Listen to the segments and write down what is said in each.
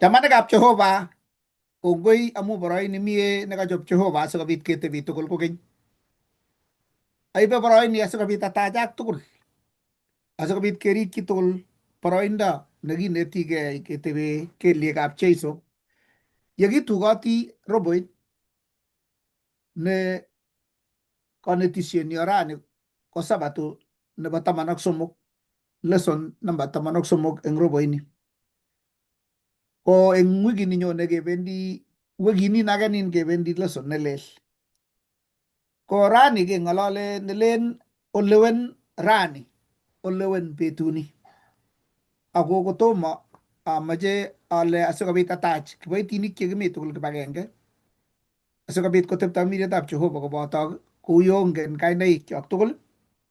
Chamanikab Jehova, kongoi amu boroini mie nekachop Jehova asikobit ketebi tugul kokeny. Aibe boroini asikobit atachak tugul, asikobit kerikyi tugul boroindo nekinetigei ketebe kelyekab Jeiso. Yekitukoti roboit ne konetisienyo rani ko Sabato nebo 13, lesson number 13 eng roboini. Ko eng wikini nyone kebendi, wikinin age nin kebendi lesson nelel. Ko rani keng'olole nelen olewen rani, olewen betuni. Ako kotomo amache ale asikobit atach kiboitinik chekimi tugul kibagenge asikobit kotepto amiretab Jehova kobotok kou yongen kainaikyok tugul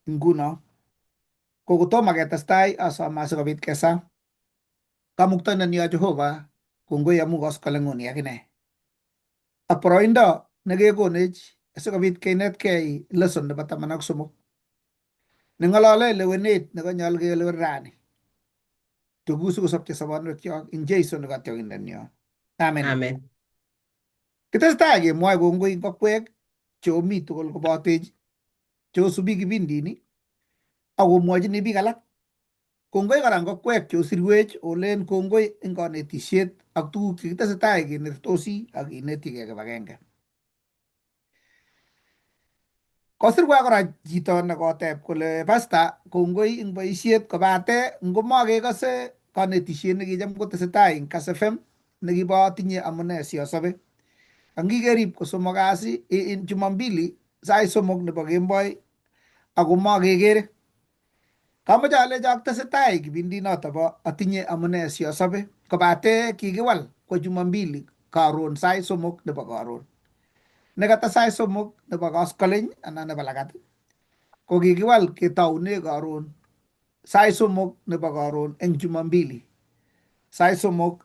nguno. Ko kotomo ketestai asome asikobit kesa. Kamuktaindenyo Jehova, kongoi amu koskoleng'uni akine. Ak boroindo nekekonech asikobit kenetkei lesson nebo 13 neng'olole lewenet nekonyol kelewen rani. Tuguk sikosopcho sobonwekyok ing Jesu ne kotyokindenyo. Amen. Amen. Kitesetai kemwoe kongoi eng akwek cheomi tugul kobotech cheosubi kipindini akomwochini biik alak. Kongoi kora ngokwek cheosirwech olen kongoi eng konetisiet ak tuguk chekitesetai kenertosi ak kinetigei kibagenge. Kosirwa kora chito nekoteb kole pasta kongoi eng boisiet kobate ngomakekose konetisiet nekicham kotesetai eng Kass FM nekibo atinye amune siasobe. Angikerib kosomok kasi Jumambili sait 3 nebo kemboi ako makekere. Kamoche alechok tesetai kipindinoto bo atinye amune siasobe kobate kikiwal kwo Jumambili karon sait 3 nebo karon. Nekata sait 3 nebo koskoleny anan nebo lagat ko kikiwal ketoune karon sait 3 nebo karon eng Jumambili. Sait 3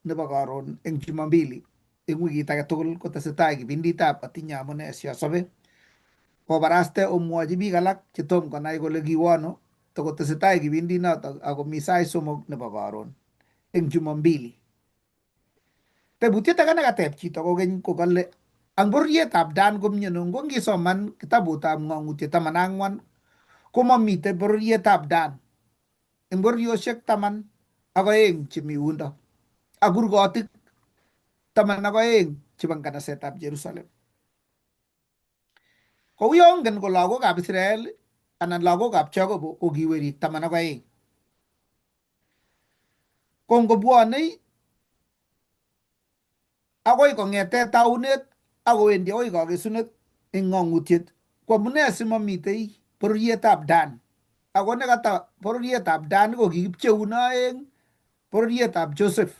nebo karon eng Jumambili eng wikit age tugul kotesetai kipinditab atinye amune siasobe. Kobaraste omwochi biik alak chetom konai kole kiwo ano tokotesetai kipindinotok akomi sait 3 nebo karon eng Jumambili. Tebutiet age nekateb chito kokeny ko kale ang bororietab Dan komiano ngo ngisoman kitabutab Ng'ang'utiet 14 komamitei bororietab Dan eng bororiosiek 12 chemi yundo ak kurgotik 12 chebo nganasetab Jerusalem. Kou yongen ko lagokab Israel anan lagokab Jacob ko ki werik 12. Ko ngobwonei akoi kong'ete taunet akowendi akoi kakesunet eng ng'ang'utiet ko amune simamitei bororietab Dan. Ako nekata bororietab Dan ko kikipcheune aeng bororietab Joseph.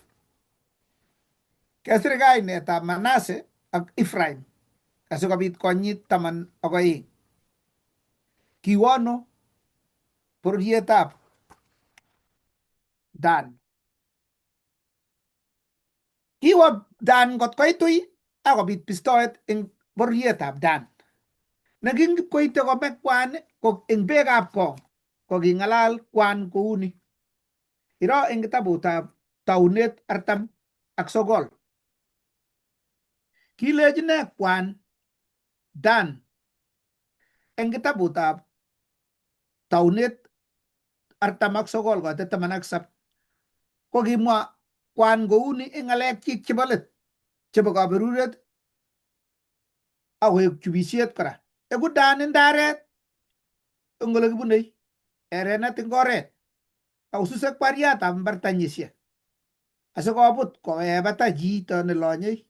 Kesir kainetab Manase ak Ephraim asikobit konyit 12. Kiwo ano bororietab Dan? Kiwo Dan kot koitui akobit bistoet eng bororietab Dan. Ne kingipkoite kome kwan ko eng beekab kong koking'alal kwan kouni. Iro eng kitabutab Taunet 49. Kilechi ne kwan Dan eng kitabutab Taunet 49 koite 17 ko kimwa kwan kouni eng ng'alekchik chebo let chebo kaberuret akoek chubisiet kora. Eku Dan ndaret eng ole kibunei erenet eng oret akosusei kwariatab mbar tanyisiek asikobut kowebata chito nelonyei.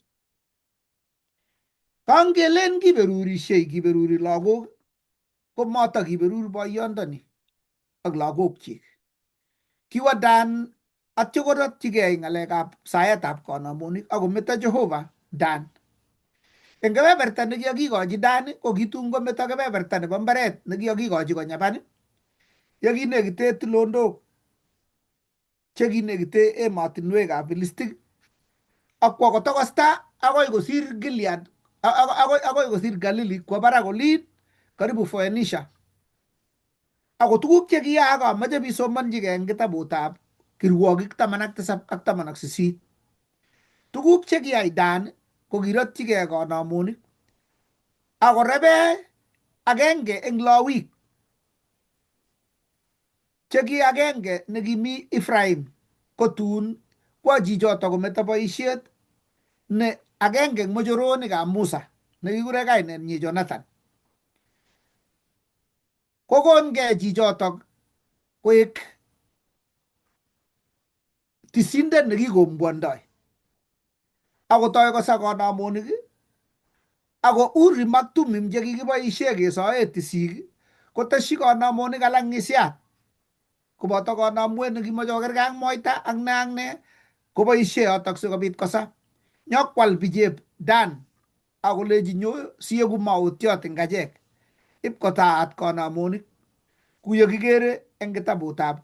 Kangelen kiberurishei kiberuri lagok ko moto kiberur boyondoni ak lagokchik. Kiwo Dan atyo korotchigei ng'alekab saetab kanamonik akometo Jehova Dan. Eng kebeberta nekikakikochi Dan ko kitun kometo kebeberta nebo mbaret nekikakikochi konyapan yekinekite tulondok chekinekite emotinwekab Filistik akwo kotokosta akoi kosir Gilead akoi kosir Galili kwo barak olin karibu Phoenicia. Ako tuguk chekiyaak amache bisomonjigei eng kitabutab Kirwogik 17 ak 18. Tuguk che kiyai Dan ko kirotyigei kanamonik akorebe agenge eng Lawik che ki agenge nekimi Ephraim kotun kwo chichoto kometo boisiet ne agenge eng mochoronikab Musa nekikure kainenyi Jonathan. Kokongei chichotok koek tisindet nekikombwondoi akotoi kosa kanamonik ako Urim ak Tumim chekikiboisie kesoe tisik koteshi kanamonik alak ng'isiat koboto kanamwet nekimoche kokerkei ak moita ak ne ak ne koboisie yotok sikobit kosa. Nyokwal bichep Dan akolechi nyo sieku maotiot eng achek ipkotaat kanamonik kuyo kikere eng kitabutab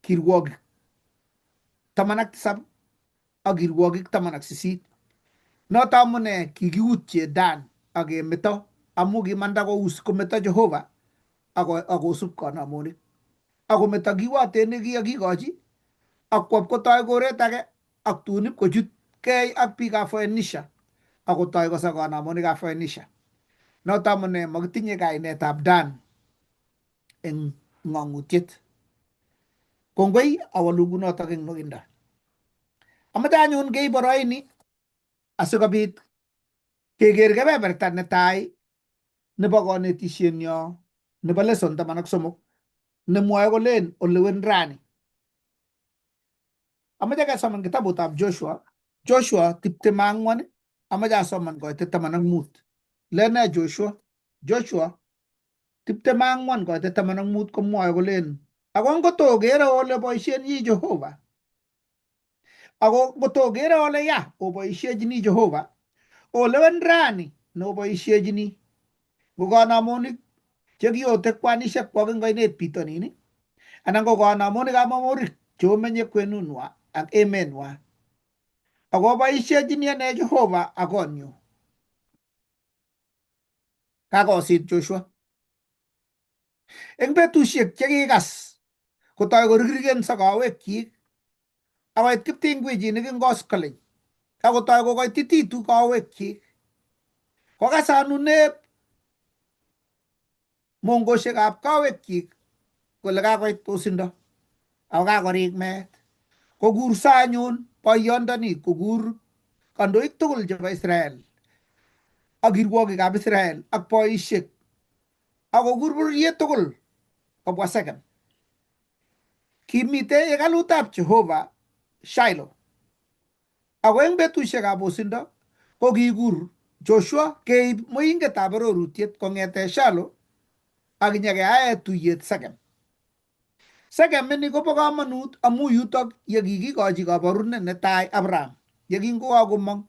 Kirwogik 17 ak Kirwogik 18. Noto amune kikiutye Dan ak kemeto amu kimanda kous kometo Jehova akosub kanamonik akometo kiwotet nekikakikochi akwo kotoi koret age ak tun ipkochutkei ak biikab Phoenicia akotoi kosa kanamonikab Phoenicia. Noto amune makitinye kainetab Dan eng ng'ong'utiet. Kongoi awolu kunotok eng nwokindo. Amache anyun keib boroini asikobit keker kebeberta netai nebo konetishienyo nebo lesson 13 nemwoe kolen olewen rani. Amache kesoman kitabutab Joshua, Joshua 24, amache asoman koitet 15. Lene Joshua? Joshua 24 koitet 15 komwoe kolen ako ngotokere ole boisienyi Jehova ako ngotokere ole ya oboisiechini Jehova olewen rani neoboisiechini ngo kanamonik chekiote kwanishekwak eng oinet bitonin anan ko kanamonikab Amorik cheomenye kwenunwa ak emenwa ako oboisiechini ane Jehova ak konyu. Kakosit Joshua. Eng betusiek chekikas kotoi korigrigenso kowekyik akoit kiptingwichinik eng koskoleny akotoi kokoitititu kowekyik. Kokas anunep mongoshekab kowekyik kole kakoit osindo ako kakorik meet. Kokurso anyun boyondoni kokur kandoik tugul chebo Israel ak kirwokikab Israel ak boisiek ak kokur bororiet tugul kobwa Sechem. Kimitei hekalutab Jehova Shiloh. Ako eng betusiekab osindo ko kikur Joshua keib moingetab arorutiet kong'ete Shiloh ak nyekeae tuyet Sechem. Sechem ini kobo kamanut amu yutok ye kikikochi kabarunet netai Abraham ye kingokakomong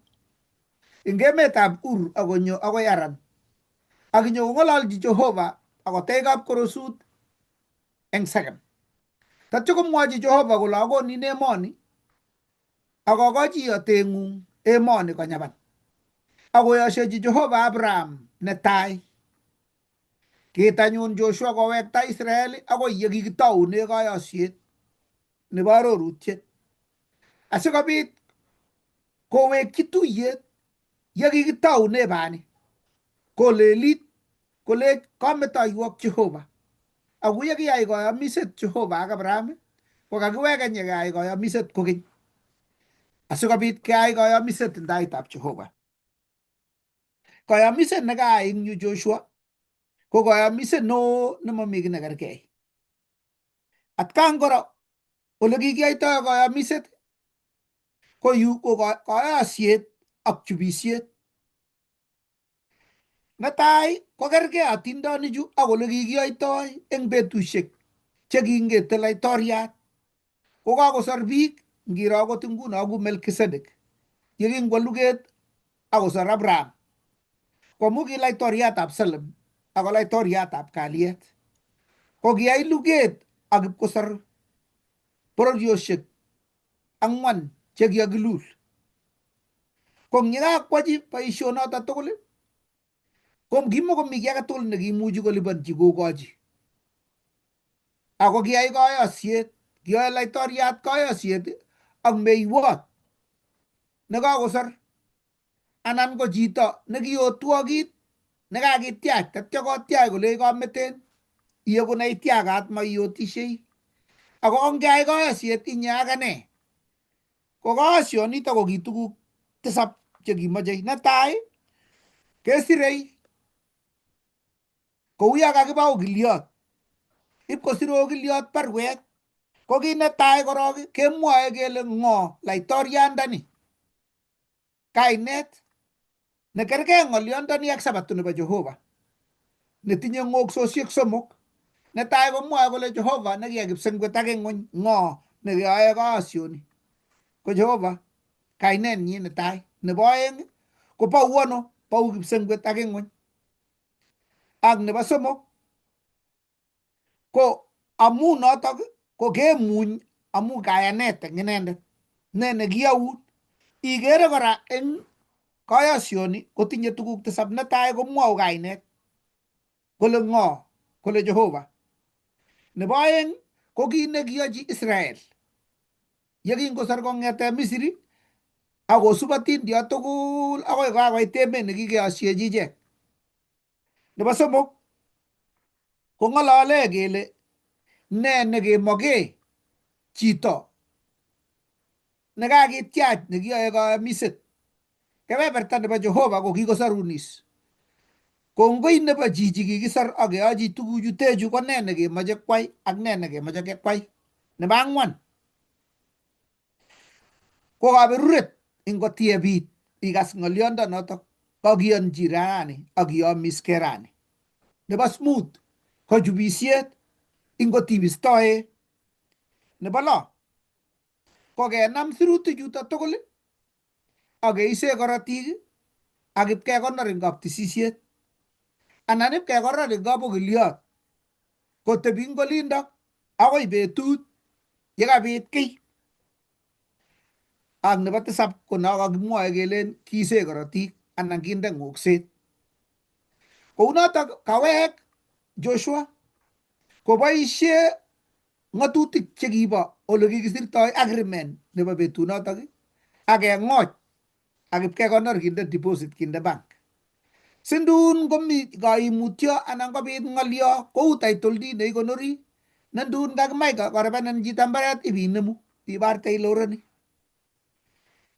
eng emetab Ur akonyo akoi Haran ak inyokong'ololchi Jehova akotech kapkorosut eng Sechem. Tatyo komwochi Jehova kole akonin emoni ak akochi iyoteng'ung emoni konyapan. Akoyoshechi Jehova Abraham netai. Kiit anyun Joshua kowekta Israel akoi ye kikitoune koyosiet nebo arorutiet asikobit kowekyi tuyet ye kikitoune bani kolelit kolech kametoiwok Jehova. Ako ye kiyai koyomiset Jehova ak Abraham kokakiwek nyekeyai koyomiset kokeny asikobit keyai koyomiset eng taitab Jehova. Koyomiset nekayai eng yu Joshua ko koyomiset neo nemomi kiy nekerkei. Atkan kora ole kikiyoitoi koyomiset ko yu ko koyosiet ak chubisiet. Netai kokerkei atindonichu ak ole kikiyoitoi eng betusiek che kingete laitoriat kokakosor biik ngiro akot nguno ku Melkisedek yekingwo luget akosor Abraham koamu ki laitoriatab Salem ako laitoriatab kalyet ko kiyai luget ak ipkosor bororiosiek ang'wan che kiakilul. Ko ngikakwachi boisionoto tugul ko kimokomi kiy age tugul nekimuchi kolipanchi kokochi. Ako kiyai koyosiet, kiyoe laitoriat koyosiet ak meiwot. nekakosor anan ko chito nekiotwokit nekakitiach tatyo kotiach kolech kameten iyeku neitiakat maiyotishei ako ongeai koyosiet inye ak ane. Ko koyosionito ko ki tuguk tisap chekimochei. Netai kesirei kou yo kakiba okiliot, ipkosir okiliot baruet. Ko kit netai korok kemwoe kele ng'o laitoriandani, kainet nekergei ng'olyondoni ak Sabato nebo Jehova netinye ng'oksosiek somok. Netai komwoe kole Jehova nekiyai kipsengwet ak ing'weny, ng'o nekiyoe koyosioni? Ko Jehova kainenyin netai. Nebo oeng ko bou ano? Bou kipsengwet ak ing'weny. Ak nebo somok ko amu notok ko kemuny amu kayanet eng inendet ne nekiyoun. Ikere kora eng koyosioni kotinye tuguk tisap. Netai komwou kainet kole ng'o, kole Jehova. Nebo oeng ko kit nekiyochi Israel yekingosor kong'ete Misri ak kosub atindiot tugul akoi kakoit emet nekikeyosiechi ichek. Nebo somok kong'olole kele ne nekemoke chito nekakitiach nekiyoe kayamiset. Kebeberta nebo Jehova ko kikosorunis. Kongoi nebo chichi kikisor ak keyochi tuguchutechu ko ne nekemoche kwai ak ne nekemoche kwai. Nebo ang'wan ko kaberuret ingotiebit ikas ng'oliondo notok kokiyonchi rani ak kiyomiske rani. Nebo smooth ko chubisiet ingotibistoe. Nebo lo ko kenam sirutik chuto tugul ak keise korotik ak ipkekonor eng kaptisisiet anan ipkekonor eng kabokiliot kotebi eng olindok akoi betut yekabit kiy. Ak nebo tisap ko no kakimwoe kelen kiise korotik anan kinde ng'okset. Kounotok kawek Joshua koboisie ng'atutik chekibo ole kikisirtoi agreement nebo betunotok ak keng'och ak ipkekonor kinde deposit kinde bank. Sindun komi kaimutyo anan kobit ng'olyo kou title deed neikonori ne ndun kakimach korebenen chito mbaret ibinemu ibarte ile oroni.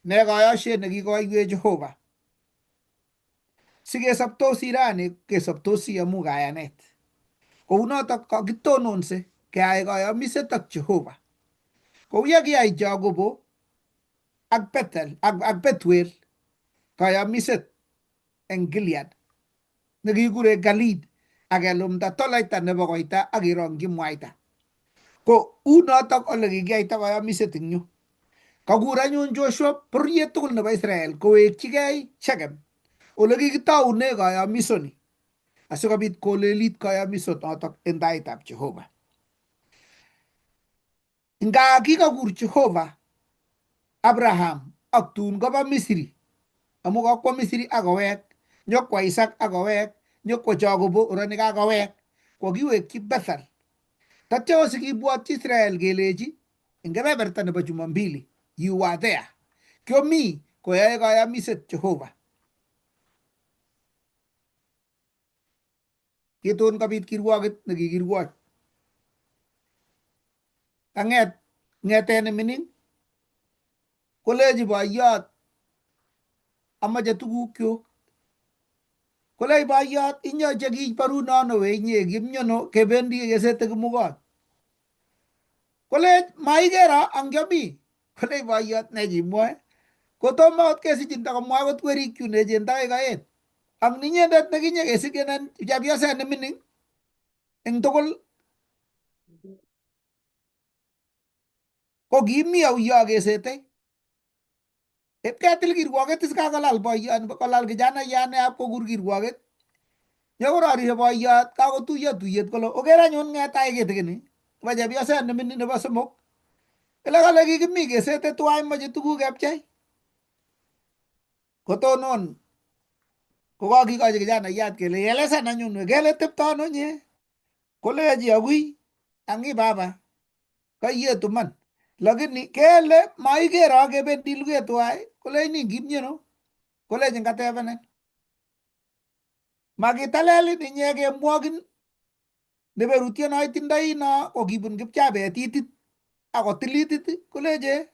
Ne kayoshet nekikoiwech Jehova. Sikesoptosi rani kesoptosi amu kayanet. Kounotok kakitononse keyai kayamiset ak Jehova. Kou ye kiyai Jakobo ak Bethel ak Bethuel kayamiset eng Gilead nekikure Galid ak kelumda toloita nebo koita ak kerongyi mwaita. Ko u notok ole kikiyaita kayamiset eng yu. Kakur anyun Joshua bororiet tugul nebo Israel kowekchigei Shechem ole kikitoune kayamisoni asikobit kolelit kayamisot notok eng taitab Jehova. Nga kikakur Jehova Abraham ak tun koba Misri amu kakwo Misri ak kowek nyokwo Isaac ak kowek nyokwo Jacobo orani kakowek kokiwekyi Bethel. Tatya osikibwotyi Israel kelechi eng kebeberta nebo Jumambili you were there. Kiomi koyoe kayamiset Jehova. Kitun kobit kirwoket nekikirwoch. Kang'et ng'etet nemining kolechi boiyot amoche tugukyuk. Kolech boiyot inyo chekiboruno ano we inye kimnyono kebendi kesete kimugot. Kolech maikero angyomi. Kolech boiyot ne chimwoe. Kotomo akot kesichin takomwa akot werikchu neechen takai kaet. Ak ninyendet nekinye kesikenen chepyoset nemining eng tugul ko kimi auyo kesete. Ipketil kirwoket is kakolal boiyot kolal kijanaiyat ne kokur kirwoket. Nyokororishe boiyot kakotuiyo tuyet kole oker anyun ng'etai kitigini nebo chepyoset nemining nebo somok. Kile kale kikimi kesete tuwai moche tuguk kepchei. Kotonon kokakikochi kijanaiyat kele elesan anyun we kele tepto ano nye. Kolechi agui ang'i baba kaiyetu man. Lakini kele maikero kebendi luget tuwai. Kolechin ngimyeno kolechin katebenen. Makitalelin inye kemwokin neberutyo no itindoi no ko kibun kipchabet itit akotil itit koleche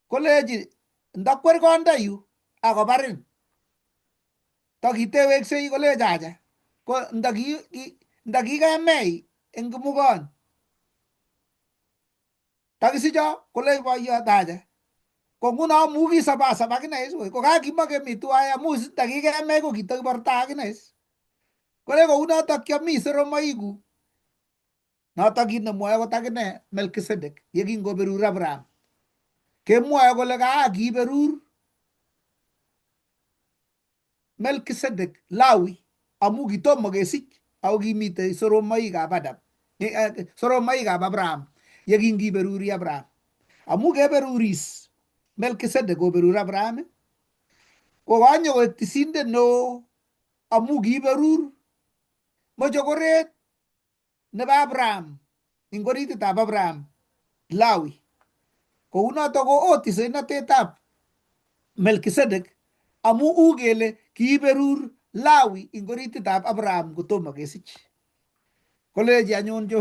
kolechi ndakwer konda yu akobarin takiteweksei kolechi acha ko ndakikemei eng kimugony takisicho kolech boiyot acha ko nguno amu kisabasab akine is ko kakimokemi tuwai amu takikemei ko kitakiborta akine is kole kounotok kiomi soromoikuk notok kit nemwoe akot akine Melkisedek yekingoberur Abraham kemwoe kole kaa kiberur Melkisedek Lawi amu kitomo kesich ako kimitei soromoikab Adam, soromoikab Abraham yekingiberuri Abraham. Amu keberuris Melkisedek koberur Abraham ko konyo koek tisindet neo amu kiberur mochokoret nebo Abraham ing orititab Abraham Lawi. Kounotok ko oo tiseinatetab Melkisedek amu u kele kiiberur Lawi ing orititab Abraham kotomo kesich. Kolechi anyun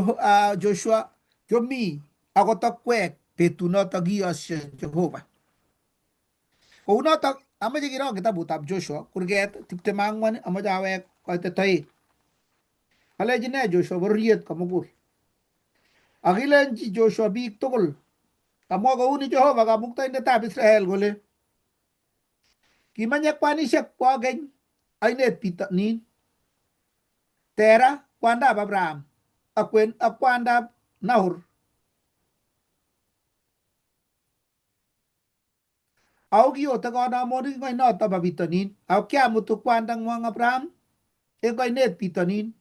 Joshua kiomi akot akwek betunotok kiyosio Jehova. Kounotok amoche kiro kitabutab Joshua kurget 24 amoche awek koitet 2. Kalechi ne Joshua bororiet komugul. Akilenchi Joshua biik tugul kamwa kouni Jehova kamuktaindetab Israel kole kimenye kwanisiek kwok keny ainet bitonin Tera kwandab Abraham ak kwandab Nahor. Ako kiote konomonik eng oinoto bo bitonin ako kiamutu kwandang'wong Abraham eng oinet bitonin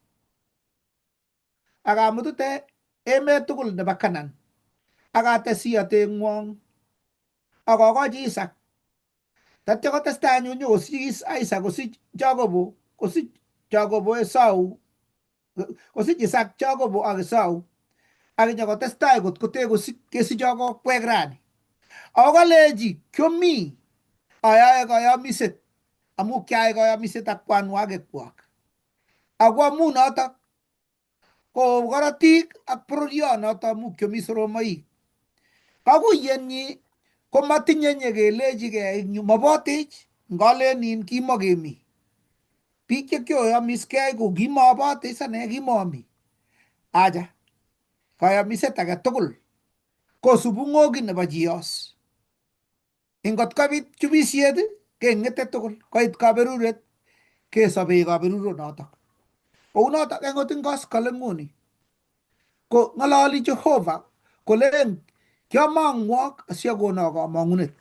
ak amutute emet tugul nebo Canaan ak ates iyoteng'wong ak akochi Isaac. Tatya kotestai anyun nyokosich Isaac kosich Jacobo kosich Jacobo Esau kosich Isaac Jacobo ak Esau ak inyokotestai kot kote kesicho kokwek rani. Ako kalechi kiomi ayoe koyomiset amu kiayai koyomiset ak kwanwakikwak. Ako amu notok ko korotik ak bororionoto amu kiomi soromoik. Kakuyenyi komatinye nyekelechigei eng yu mabotech ngolenin kimokemi. Biik che kioyomiskei ko kimobotech ane kimomi. Acha koyomiset age tugul kosubu ng'oki nebo chiyos. Ingot kobit chubisiet keng'ete tugul koit kaberuret kesobee kaberuronotok. Kounotok akot eng koskoleng'uni ko ng'ololi Jehova kolen kiomong'wok asiakonok kamong'unet.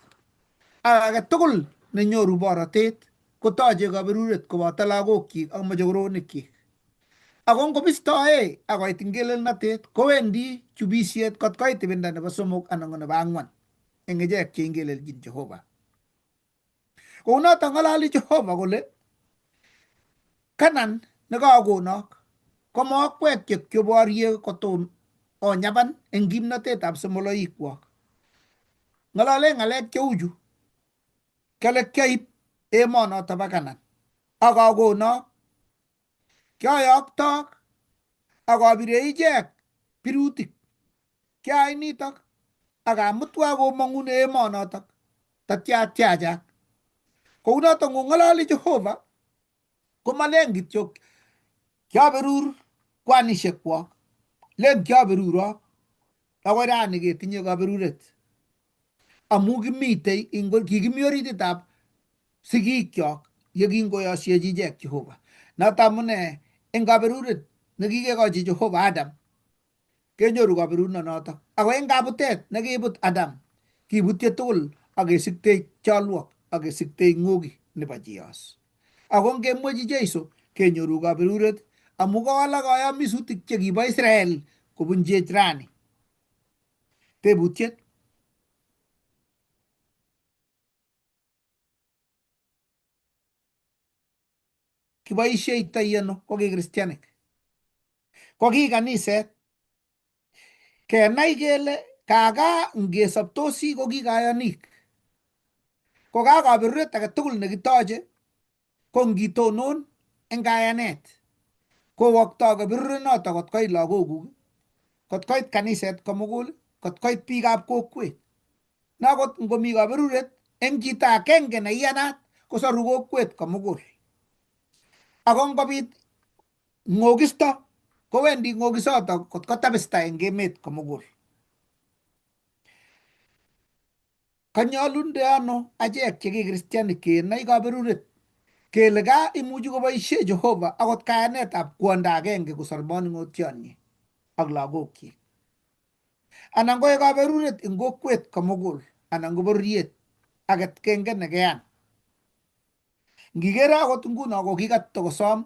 Ak age tugul nenyoru borotet kotoche kaberuret koboto lagokyik ak mochokoronikkyik. Ako ngobistoe akoit ingelelnotet kowendi chubisiet kot koit ibinda nebo somok anan ko nebo ang'wan eng ichek che ingeleljin Jehova. Kounotok ng'ololi Jehova kole Kanan nekakonok ko mokwek che kioborie kotom onyaban eng kimnotetab somoloikwok. Ng'olole ng'alek cheuchu kale kioib emonoto bo Kanan ak akonok kioyoktok ak abire ichek birutik. Kiayai nitok ak amutwak komong'une emonotok tatya atyachak. Kounotok ngong'ololi Jehova komalen kityo kiaberur kwanishekwok, len kiaberurok akoi rani ketinye kaberuret amu kimitei kikimi orititab sigikyok yekingoyosiechi ichek Jehova. Noto amune eng kaberuret nekikekochi Jehova Adam kenyoru kaberunonotok. Ako eng kabutet nekibut Adam kibutye tugul ak kesiktech cholwok ak kesiktech ng'oki nebo chiyos. Ako ngemwechi Jeiso kenyoru kaberuret amu kowalak kayamisutik chekibo Israel kobunchech rani. Tebutiet. Kiboisheitoi ano ko ki kristianik? Ko ki kaniset. Kenai kele kaka ngesoptosi ko ki kayanik. Ko ka kaberuret age tugul nekitoche ko ngitonon eng kayanet kowoktoi kaberuret kot koit lagokuk, kot koit kaniset komugul, kot koit biikab kokwet. Nakot ngomi kaberuret eng chito agenge neiyanat kosoru kokwet komugul. Ako ngobit ng'okisto kowendi ng'okisoto kot kotapista eng emet komugul. Kanyolunde ano achek che ki kristianik kenai kaberuret kele ka imuchi koboisie Jehova akot kayanetab kwondo agenge kosor manung'otionyi ak lagokyik. Anan koek kaberuret eng kokwet komugul anan ko bororiet agenge nekeyan. Ngikere akot nguno ko kikatokosom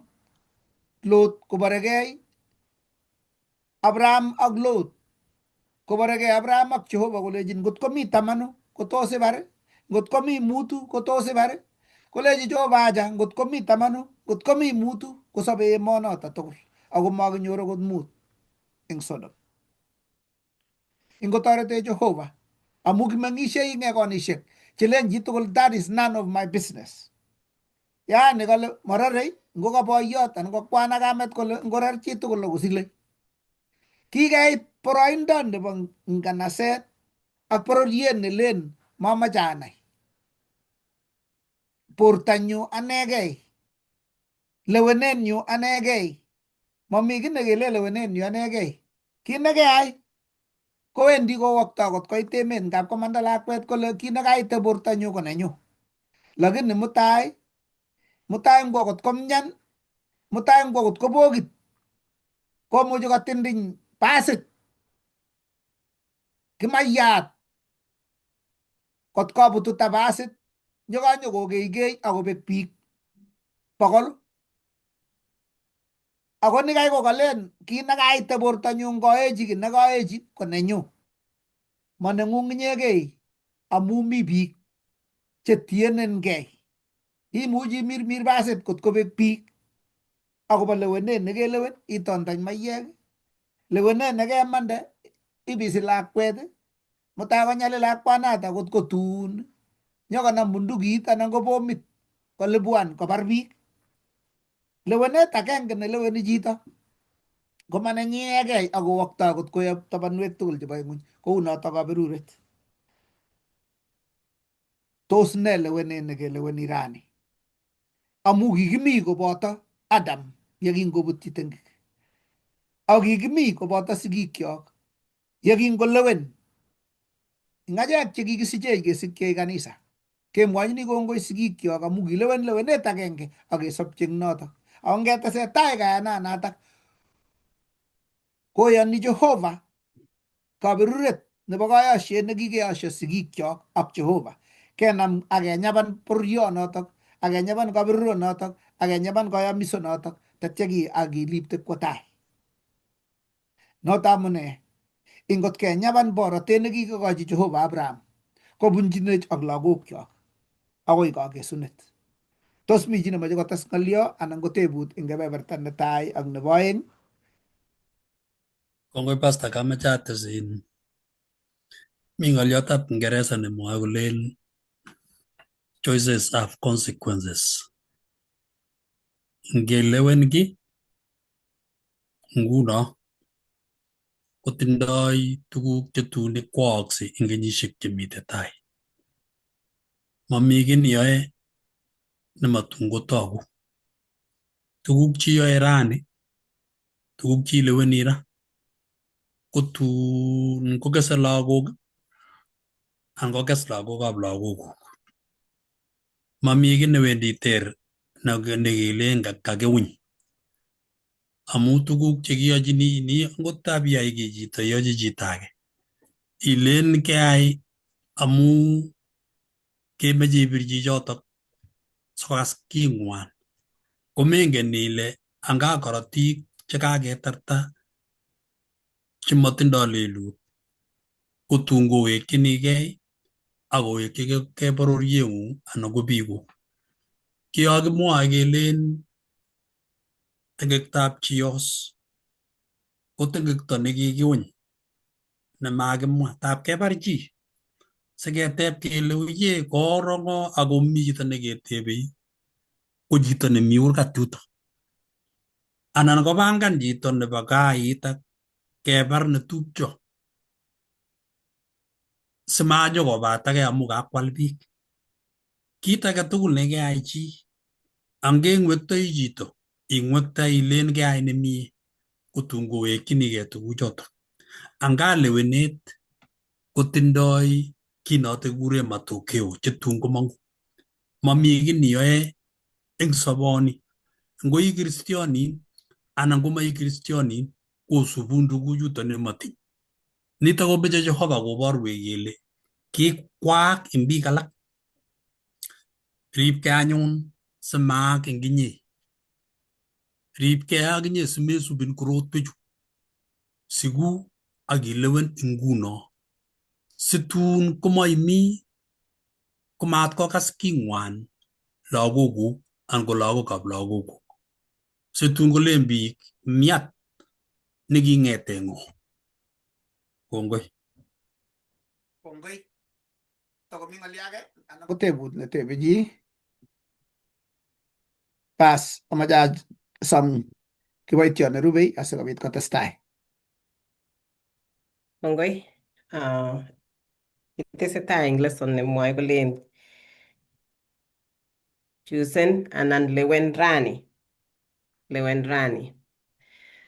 Lot koborekei Abraham ak Lot koborekei Abraham ak Jehova kolechin ngot komi 10 kotos ibar, ngot komi 5 kotos ibar. Kolechi Jehova acha ngot komi 10 ngot komi 5 kosobe emonoto tugul ako makinyor akot 5 eng Sodom. Ingotoretech Jehova amu kimeng'ishei eng ekonishek chelen chitugul that is none of my business. Yaani kale mororei ngo ka boiyot anan ko kwan ak kamet kole ngorer chitugul akosile. Kikeit boroindo nebo nganaset ak bororiet nelen mamache anai. Bortanyu anegei, lewenenyu anegei. Mami kiy nekele lewenenyu anegei. Kit nekeyai kowendi kowokto kot koit emet ngap komanda lakwet kole kit nekaite bortanyu ko nenyu. Lakini mutai, mutai ngwo kot komyan, mutai ngwo kot kobokit, komuchi kotindiny basit, kimaiyat, kot kobututa basit, nyokanyokokeikei akobek biik 100. Ako nikai kokalen kit nekaite bortanyu ngoechi kit nekaechi ko nenyu. Maneng'ung inyegei amu mi biik chetienengei. Imuchi imirmir basit kot kobek biik akobo lewenet nekelewen itontony maiyek, lewenet nekemande ibisi lakwet, mutai konyalil lakwanata kot kotun nyokonam bundukit anan ko bomit kolipuan kobar biik. Lewenet agenge neleweni chito komanenyiegei akowokto kot koyob tabanwek tugul chebo ing'uny kou noto kaberuret. Tos ne lewenet nekeleweni rani? Amu kikimi koboto Adam yekingobutyi tengek. Ak kikimi koboto sigikyok yekingolewen. Eng achek chekikisichech kesikyech kanisa kemwochini kongoi sigikyok amu kilewen lewenet agenge ak kesobchi eng notok. Ako ngetesetai kayananatak koyoni Jehova kaberuret nebo kayosiet nekikeyosio sigikyok ak Jehova. Kenam ak kenyaban bororionotok, ak kenyaban kaberuronotok, ak kenyaban kayamisonotok, tatya ak kilipte kwo tai. Noto amune ingot kenyaban borotet nekikokochi Jehova Abraham kobunchinech ak lagokyok akoi kakesunet. Tos mi chi nemoche kotes ng'olyo anan ko tebut eng kebeberta netai ak nebo aeng? Kongoi Pastor, kameche ates in mi ng'olyotab Kiingereza nemwoe kolen choices have consequences. Ngelewen ki nguno kotindoi tuguk chetun kwookse eng kenyisiek chemite tai. Mami kiy neyoe nematun kotogu. Tuguk cheyoe rani, tuguk cheileweni ra, kotun kokese lagok anan kokes lagokab lagokuk. Mami kiy newendi ter nekelen kakiuny. Amu tuguk chekiyochini ni angot tab iyai kiy chito iyochi chito age. Ilen keai amu kemeche ibir chichotok sikokas king'wan. Komengen ile anga korotik chekaketarta chemotindoi lelut kotun kowekchinigei ak kowekchigei bororieng'ung anan ko biikuk. Kiyokimwoe kelen tengektab chiyos ko tengekto nekikiuny nemakimwa tab kebar chi Siketep kele uye kooro ng'o ako mi chito neketebei ko chito nemi kurgat yuto. Anan kopangan chito nebo kait ak kebar netupcho simanyo kobatage amu kakwal biik. Kit age tugul nekeyai chi angengwektoi chito ingwektai ilen keyai nemie kotun kowekchinigei tuguchotok. Anga lewenet kotindoi kit noto kikuren matokeo chetun komong'u. Momi kiy niyoe eng soboni ngo i kristionin anan ko mai kristionin kosubun tuguchuton nematiny. Nitok komeche Jehova koborwech kele kikwaak eng biik alak. Ripkei anyun simaak eng inye. Ripkei akinye simesubin korotwechu. Siku ak ilewen inguno. Situn komaimi komat kokas king'wan lagokuk anan ko lagokab lagokuk. Situn kolen biik miat neking'ete ng'o. Kongoi. Kongoi. Tokomi ng'olyo age anan ko tebut netebe chi. Bas, amache asom kiboitiot nerubei asikobit kotestai. Kongoi. Kitesetai eng lesson nemwoe kolen chusen anan lewen rani. Lewen rani.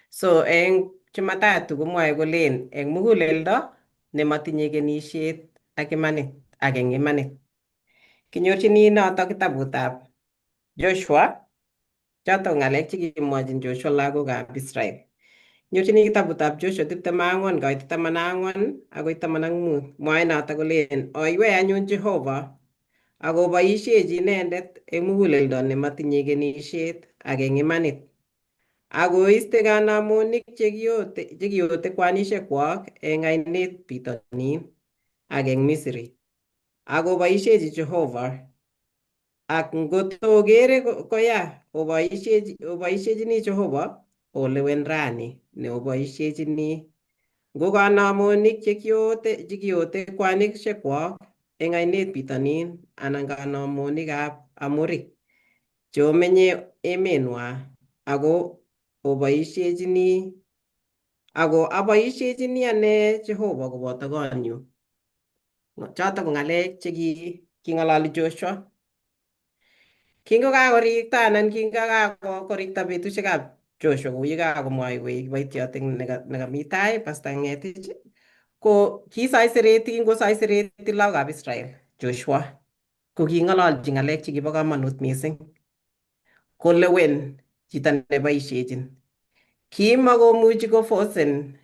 So eng Jumatatu komwoe kolen eng muguleldo nemotinye kenisiet ak imanit ak eng imanit. Kinyorchini notok kitabutab Joshua, chotok ng'alek chekimwochin Joshua lagokab Israel. Nyorchini kitabutab Joshua 24 koit 14 akoi 15. Mwoe notok kolen oiwei anyun Jehova ak oboishechi inendet eng muguleldo nemotinye kenisiet ak eng imanit. Ak oiste kanamonik chekiote kwanishekwak eng ainet bitonin ak eng Misri. Ak oboishechi Jehova ak ngotokere koya oboishechini Jehova olewen rani neoboishechini ngo kanamonik chekiote kwanishekwak eng ainet bitonin anan kanamonikab Amorik cheomenye emenwa ako oboishechini ako aboishechini ane Jehova koboto konyu. Chotok ko ng'alek cheking'ololi Joshua. Kingokakorikta anan kingokakorikta betusiekab Joshua kou yekakomwoiwech kiboitiot eng nekami tai Pastor Ng'etich ko kisoisereti kingosoisereti lagokab Israel Joshua ko king'ololchi ng'alek chekibo komonut mising. Kolewen chito neboishechin. Kimakomuchi kofosen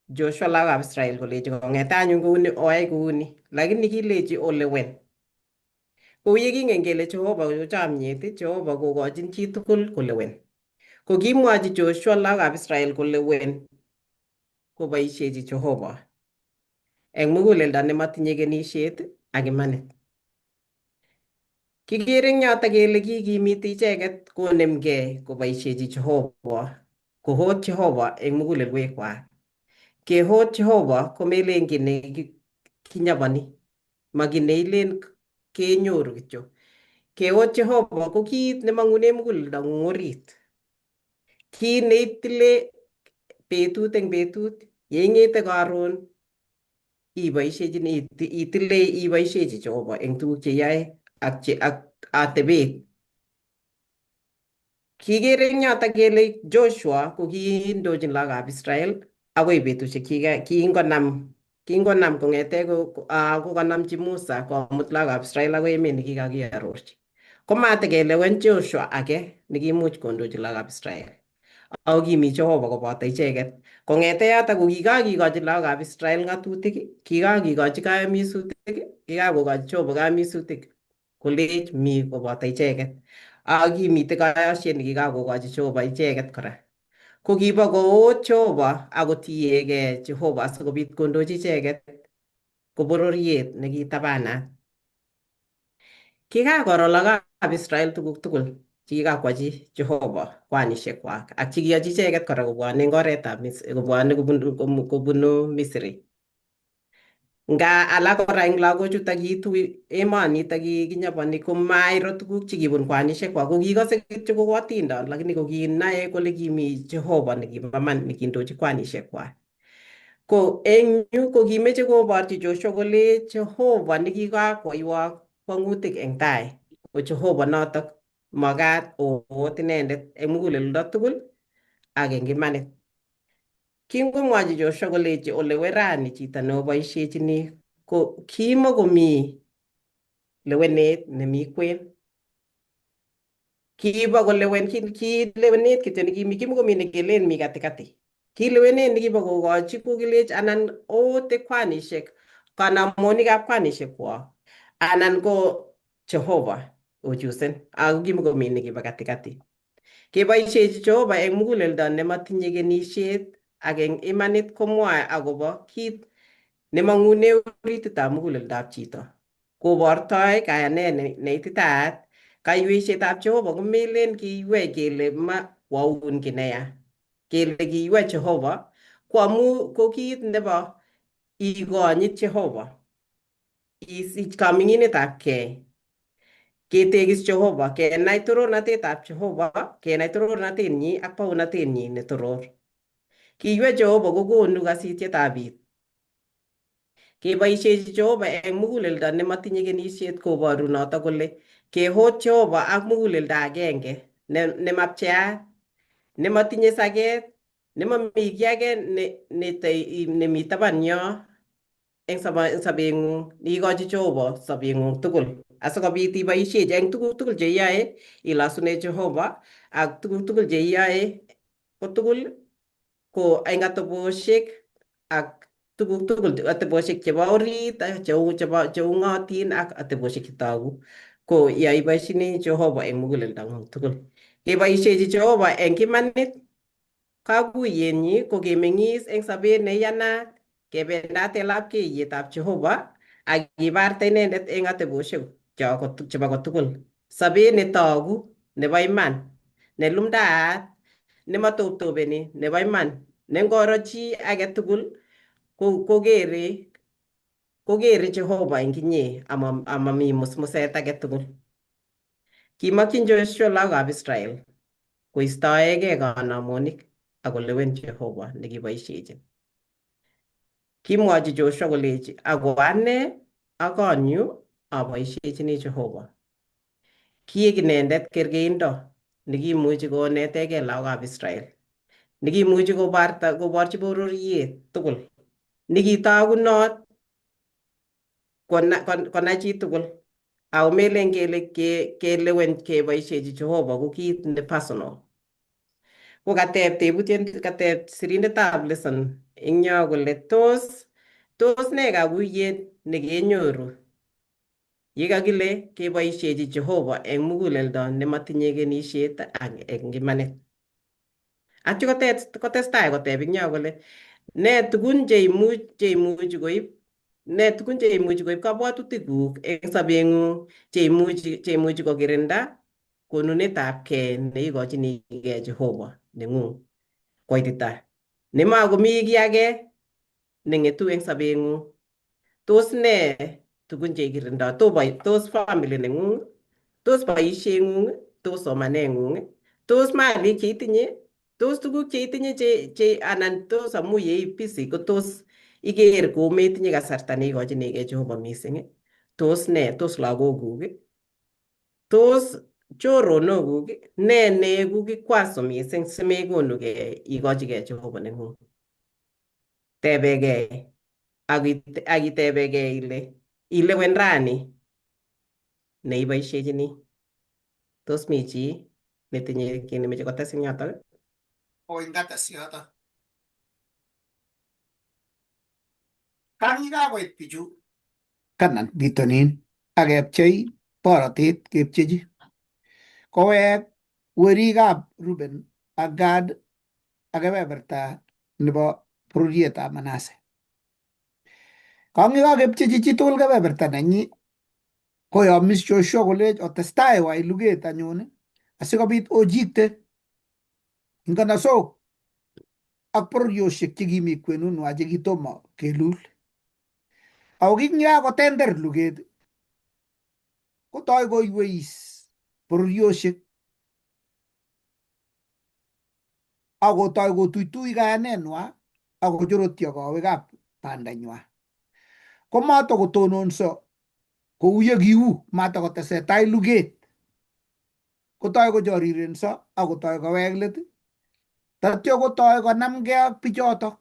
Joshua lagokab Israel kolechi kong'ete anyun kouni oyai kouni lakini kilechi olewen. Kou yekingen kele Jehova ko chomyet, Jehova kokochin chitugul kolewen. Ko kimwochi Joshua lagokab Israel kolewen koboishechi Jehova eng muguleldo nemotinye kenisiet ak imanit. Kikere eng yotok kele kikimiti icheket konemgei koboishechi Jehova, kohot Jehova eng mugulelwekwak. Kehot Jehova komelen kiy ne kinyoboni, ma kiy neilen kenyoru kityo. Kehot Jehova ko kit nemong'une muguleldong'ung orit. Kit neitile betut eng betut, yeing'ete karon iboishechini itile iboishechi Jehova eng tuguk cheyoe ak ak atebet. Kikere eng yotok kele Joshua ko kiindochin lagokab Israel akoi betusiek kingonam kong'ete kokanamchi Musa komut lagokab Israel akoi emet nekikakiarorchi. Komatekelewen Joshua age nekimuch kondochi lagokab Israel. Ako kimi Jehova koboto icheket. Kong'ete yotok ko kikakikochi lagokab Israel ng'atutik, kikakikochi kayamisutik, kikakokochi Jehova kayamisutik kolech mi koboto icheket. Ak kimitei kayosiet nekikakokochi Jehova icheket kora. Ko kibo koot Jehova akotiegei Jehova asikobit kondochi icheket ko bororiet nekitabanat. Kikakoro lagokab Israel tuguk tugul chekikakwachi Jehova kwanishekwak ak chekiyochi icheket kora kobwone eng oretab kobwone kobunu Misri. Nga alak kora eng lagochutok kiitu emonitok kinyoponi komairo tuguk chekibun kwanishek kwak, ko kikose kityo kou atindon lakini ko kinae kole kimi Jehova nekibo iman nekindochi kwanishek kwak. Ko eng yu ko kimeche koborchi Joshua kole Jehova nekikakoiwok kwang'utik eng tai, ko Jehova notok makat oot inendet eng muguleldo tugul ak eng imanit. Kingomwochi Joshua kolechi olewe rani chito neoboisiechini ko kimokomi lewenet nemi kwen. Kibo kolewen ki lewenet kityo nekimi, kimokomi nekelen mi katikati. Ki lewenet nekibo kokochi kokilech anan oote kwanishek kanamonikab kwanishek kwok anan ko Jehova ochusen ako kimokomi nekibo katikati. Keboishechi Jehova eng muguleldo nematinye kenisiet ak eng imanit komwoe akobo kit nemong'une orititab muguleldab chito. Kobortoi kayanet neititaat. Kaiweisietab Jehova komelen kiiywei kele ma kwoun kiy neya. Kele kiiywei Jehova ko amu ko kit nebo ikonyit Jehova. Isich kaming'inetab kei. Ketegis Jehova, kenai torornatetab Jehova, kenai torornatenyi ak baunatenyi netoror. Kiywei Jehova kokonu kasitietab bit. Keboishechi Jehova eng muguleldo nematinye kenisiet koboru noto kole kehot Jehova ak muguleldo agenge nemapcheat, nematinye saket, nemami kiy age nemi taban yo eng sobeng'ung, ikochi Jehova sobeng'ung tugul asikobit iboishechi eng tuguk tugul cheiyoe ilosune Jehova ak tuguk tugul cheiyoe ko tugul ko eng atebosiek ak tuguk tugul, atebosiek chebo orit, cheu chebo cheung'otin ak atebosiek chetogu ko yo iboishini Jehova eng muguleldang'ung tugul. Keboishechi Jehova eng imanit kakuyenyi ko kemeng'is eng sobet neiyanat, kebendat eng lapkeiyetab Jehova ak kibarta inendet eng atebosiek cho chebo kotugul. Sobet netogu nebo iman, nelumdaat, nematoptopeni, nebo iman, nengoro chi age tugul kokere Jehova eng inye amami musmuset age tugul. Kimokyin Joshua lagokab Israel koistoegei kanamonik ak kolewen Jehova nekiboisiechin. Kimwochi Joshua kolechi, ako ane ak konyu aboisiechini Jehova. Kiek inendet kerkeindo nekimuchi konetegei lagokab Israel, nekimuchi kobarta koborchi bororiet tugul, nekitagunot konai chitugul. Ako melen kele kelewen keboisiechi Jehova ko kit ne personal. Ko kateb tebutiet, kateb sirindetab lesson eng yo kole tos ne kakuyet nekenyoru yekakile keboisiechi Jehova eng muguleldo nematinye kenisiet ak eng imanit. Atyo kotestai koteb eng yo kole ne tugun cheimuchi koib, ne tugun cheimuchi koib kabwatutikuk eng sobeng'ung cheimuchi kokirinda konunetab kei neikochinigei Jehova neng'ung koitita nemakomi kiy age neng'etu eng sobeng'ung. Tos ne tugun chekirindoi? Tos family neng'ung, tos boisieng'ung, tos somaneng'ung, tos malik cheitinye, tos tuguk cheitinye che anan tos amu yei busy ko tos iker kometinye kasarta neikochinigei Jehova mising? Tos ne? Tos lagokuk? Tos choronokuk? Ne neeku kikwaso mising simekonugei ikochigei Jehova neng'ung? Tebegei ak itebegei ile ilewen rani neiboisiechini. Tos mi chi netinye kiy nemeche kotes eng yotok? Oi ngates yoto. Kangikakoit bichu Kanan bitonin ak kepchei borotet kepchechi. Kowek werikab Ruben ak Gad ak kebeberta nebo bororietab Manase. Kangikakepchechi chitugul kebeberta nenyi, koyomis Joshua kolech otestai wai luget anyun asikobit ojikte nganasok ak bororiosiek chekimi kwenunwa chekitomo kelul. Ako kingakotender luget kotoi koiweis bororiosiek akotoi kotuitui kayanenwa akochorotyo kowekab bandanywa. Komatokotononso kou ye kiu, matakotesetai luget. Kotoi kochorirenso akotoi kowek let, tatyo kotoi konamgei ak bichotok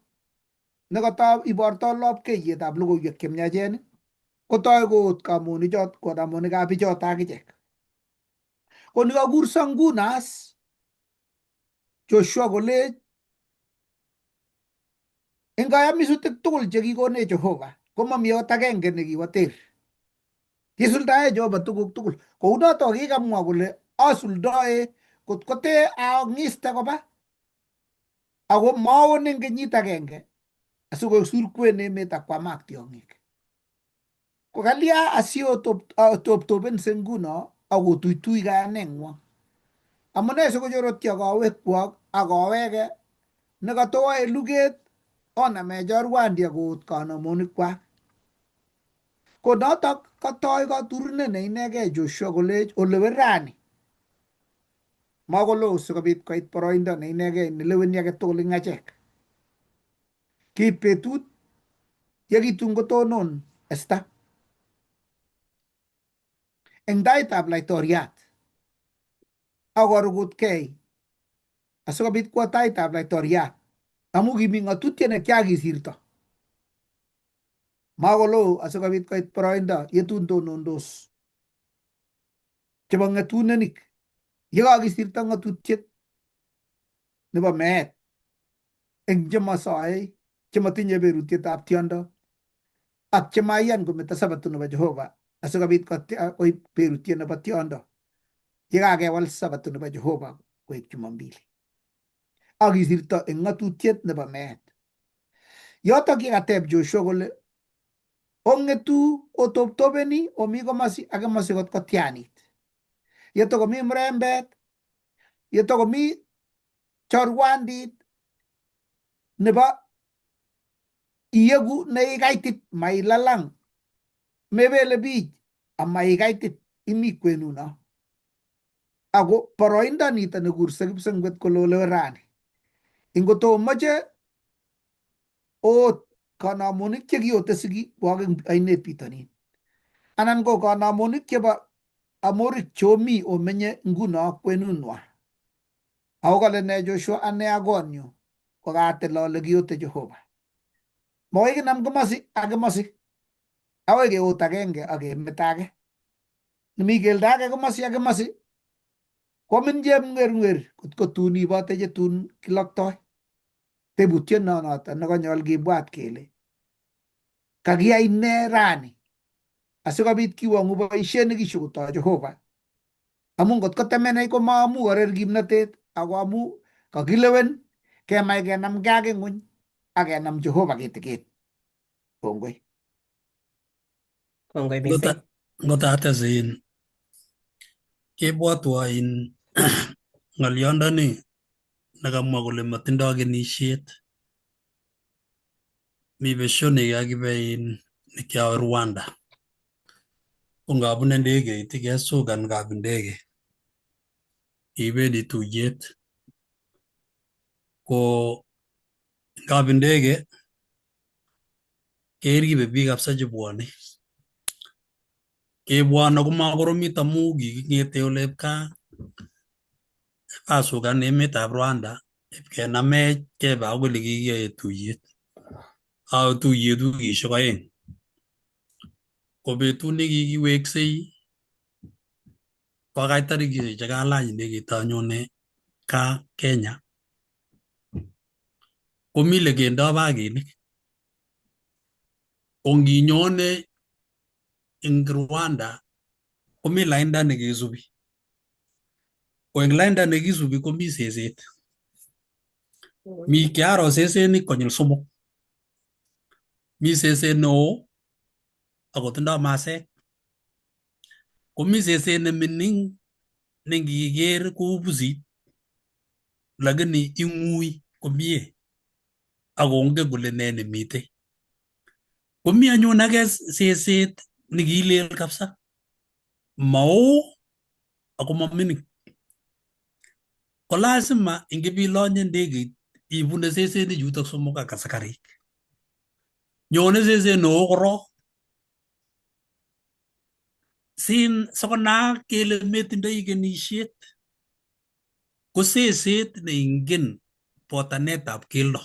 nekata ibortoi lopkeiyetab logoiwek chemiachen, kotoi koot kamonichot konamonikab bichotok akichek. Ko nikakurso nguno as Joshua kolech eng kayamisutik tugul chekikonech Jehova komami akot agenge nekiwo ter. Kisuldae Jehova tuguk tugul. Kounoto kikamwa kole asuldae kot kote ang'iste koba ako maon eng kenyit agenge asikoek surkwen emet akwamak tiong'ik. Ko kalya asiotoptopense nguno akotuitui kayaneng'wong? Amune sikochorotyo kowekwok akoweke nekatowae luget oname chorwandi akoot kanomonikwak? Ko notok katoi katurunet ne inegei Joshua kolech olewe rani makoloo sikobit koit boroindo ne inegei neleweni age tugul eng achek. Kiit betut yekitun kotonon Esther eng taitab laitoriat akorugutkei asikobit kwo taitab laitoriat amu kimi ng'atutiet nekiakisirto. Makoloo asikobit koit boroindo yetun tonondos chebo ng'etunenik yekakisirto ng'atutiet nebo meet eng chemosoe chemotinye berutietab tiondo ak chemaiyan kometo sabato nebo Jehova asikobit koib berutiet nebo tiondo yekakewal sabato nebo Jehova koek Jumambili ak kisirto eng ng'atutiet nebo meet. Yotok yekateb Joshua kole ong'etu otoptopeni omi komosi ak komosi kot kotianit. Yetokomi mrembet, yetokomi chorwandit nebo iyeku neikaitit mailalang, mebele biich ama ikaitit imi kwenuno. Ako boroindo nito nekurse kipsengwet kole olewe rani. Ingotomoche oot kanamonik chekiote sigikwok eng ainet bitonin anan ko kanamonik chebo Amorik chomi omenye nguno kwenunwa. Ako kale ne Joshua ane ak konyu kokatil ale kiote Jehova. Makoi kinam komosi ak komosi, akoi keot agenge ak kemeto age. Nemi keldo age komosi ak komosi koamin chemng'erng'er kot ko tun ibote chetun kiloktoi. Tebutiet nonoto nekanyol kibwat kele kakiyai ne rani asikobit kiwong'u boisiet nekishukutoi Jehova amu ngot kotemenech komaamu korer kimnatet ako amu kakilewen kemach kenamgei ak ing'uny ak kenam Jehova kitikin. Kongoi. Kongoi mising. Ngot ates in kebwotwo in ng'olyondoni nekamwa kole matindoi kenisiet. Mi besio nekiakibe in nekiawe Rwanda. Ko ngabune ndegeit kesukan kapindege. Kibendi tuyet. Ko kapindege keribe biik kabisa chebwone. Kebwone komakoromit amu kiking'ete olep gaa ipasukan emetab Rwanda ipkenamech kebe akoi ole kikiyoe tuyet. Awe tuyet wikishek 2. Ko betut nekikiweksei kokait tarikishek chekalany ndegeit anyone gaa Kenya komi lekendoo bakinik. Ko nginyone eng Rwanda komi lainda nekisubi. Ko eng lainda nekisubi komi seset. Mi kiaro sesenik konyil 3. Mi seset neo akotindoi masek. Komi seset nemining nengiker kou pusit lakini ing'ui komie akongen kole ne nemitei. Komi anyun age seset nekilel kabisa, mao ako mamining. Ko lazima ingipilonye ndegeit ibune sesenik chutok somok ak asikarik. Nyone seset neo korok sin sikonaak kele metindoi kenishet ko seset neingen botanetab keldo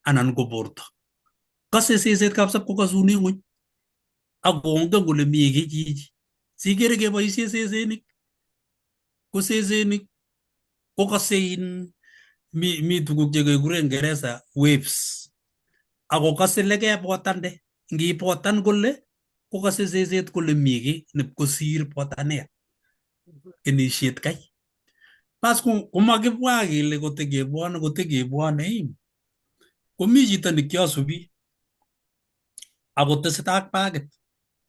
anan ko borto. Kose seset kabisa kokasune ng'weny ak kongen kole mi kiy chichi. Sikere keboishe sesenik ko sesenik kokose in mi tuguk chekekuren Ngeresa waves ako kose lekebotande ngibotan kole kokose seset kole mi kiy nipkosir botanet kenishet kai. Bas komakibwa kele kotekebwone kotekebwone komi chito nekiasubi akotesetai ak bakit.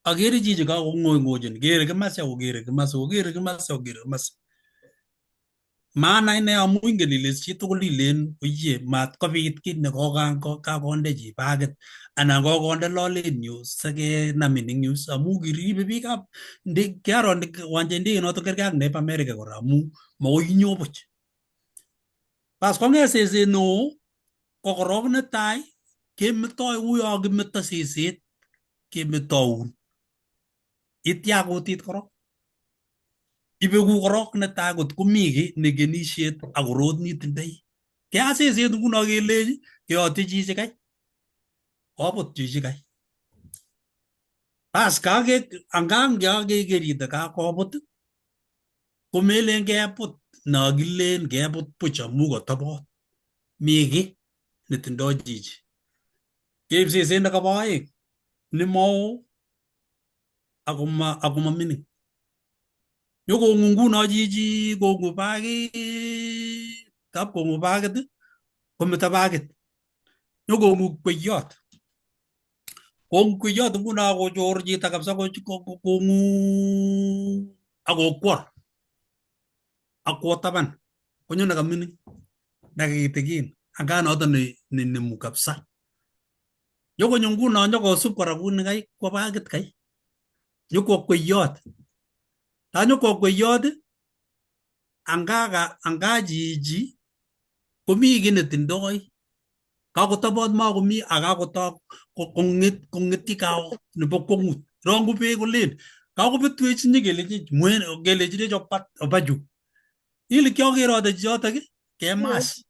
Akere chichi kakong'oing'ochin kere kimasi akokere kimasi kokere kimasi akokere kimasi. Maanai ine amu ingen ile chitugul ilen oye mat kobit kit ne kakonde chi bakit anan kokonde lolet nyu sikenamin eng yu amu kiribe biikab kiaro wanjet ndege noto kerkei ak nebo America kora amu makoi inyo buch. Bas kong'et seset neo ko korok netai kemetoi uyo kimeto seset kemetoun itya kutit korok ibeku korok netai kot komi kiy nekenishet akorot nitindoi. Kea seset nguno kelechi keyotyi chichi kai kobut chichi kai. Bas kake angang keker chito kakobut komelen kebut nokilen kebut buch amu kotobot. Mi kiy netindoi chichi. Keib seset nekobo oeng nemao akoma mining. Nyokong'u nguno chichi kong'u bakit kap kong'u bakit kometo bakit. Nyokong'u kweyot. Kong'u kweyot nguno kochor chito kabisa kong'u akokwor akwo taban konyo nekamining nekitikin anga noto nenemu kabisa. Nyokonyo nguno nyokosub kora kuni kai kwo bakit kai. Nyokwo kweyot. Ta nyokwo kweyot anga chichi komi kiy netindoi kakotobot makomi ak kakotok kong'etyi kawo nebo kwong'ut. Rongu beek kolen kakobetwech nyekelechech kelechinech oba chu. Ile kiokerote chichotok kemash.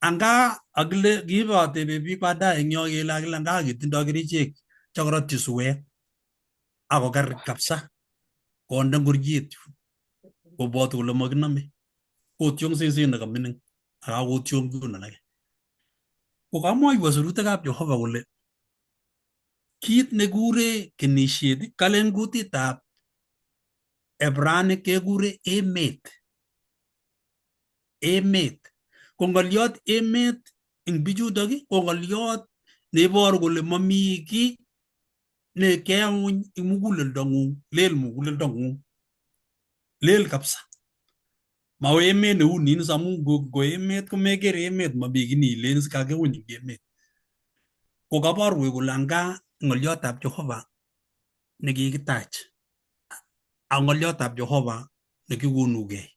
Anga akile kibotebe biik baadaye eng yo kele akile anga kitindoi kerichek chekorotyi suwet akoker kabisa konde ngoriet kobwote kole makinome kotyong seset nekamining akakotyong yuno ake. Ko kamwoiwo sirutikab Jehova kole kit nekure kenishet kalen kutitab Hebranik kekure emet. Emet. Ko ng'oliot emet eng bichutok ko ng'oliot neiboru kole mami kiy ne keuny eng muguleldo ng'ung lel muguleldo ng'ung lel kabisa. Mao emet neu nin amu ngo emet komeker emet mami kiy nilen kakiuny eng emet. Ko kaborwech kole anga ng'oliotab Jehova nekikitach ak ng'oliotab Jehova nekikonugei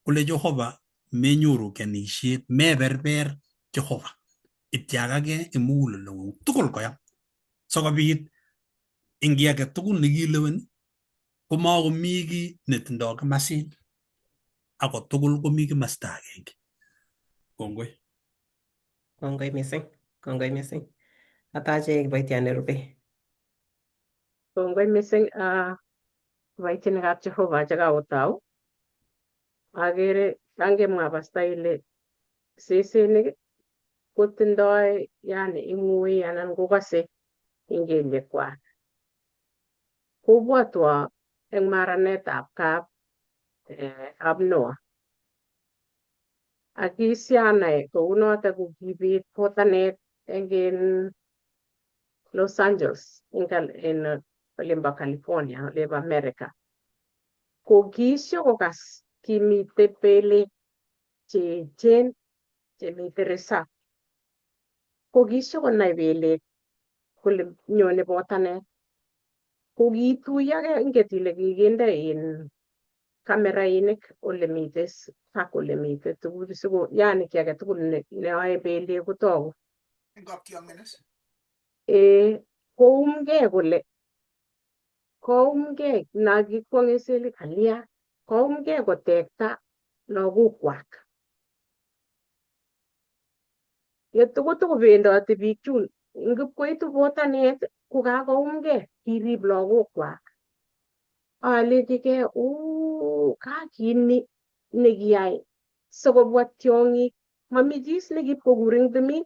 kole Jehova menyoru kenishet meberber Jehova ityakake eng muguleldong'ung tugul koyam sikobit eng kiy age tugul nekileweni komakomi kiy netindoi kimasin ako tugul komi kimasta agenge. Kongoi. Kongoi mising, kongoi mising. Atache kiboitiot nerube. Kongoi mising kiboitinikab Jehova chekaotou. Akere kangemwa pasta ile sesenik kotindoi yani ing'ui anan kokose eng kelyekwak. Kobwotwo eng maranetab kap Noah. Ak kisianai kounotok ko kibit botanet eng Los Angeles eng olimbo California olimbo America. Ko kisiokokas kimite belek cheechen chemite resap. Ko kisiokonai belek Kole nyone botanet. Ko kiituiyokee inget ile kikinde in kamerainik ole miten ak ole miten tuguk siko yani kiy age tugul neyoe beliek kotogu. Eng kaptiong'in is? Koumgei kole koumgei nakikwong'e sele kalya koumgei kotekta lagokwak. Yetokotokobendoti biik chun ngipkoitu botanet ko kakoumgei kirib lagokwak. Alechigei oo ka kit nekiyai sikobwa tiong'ik mami chis nekipkokur eng timin.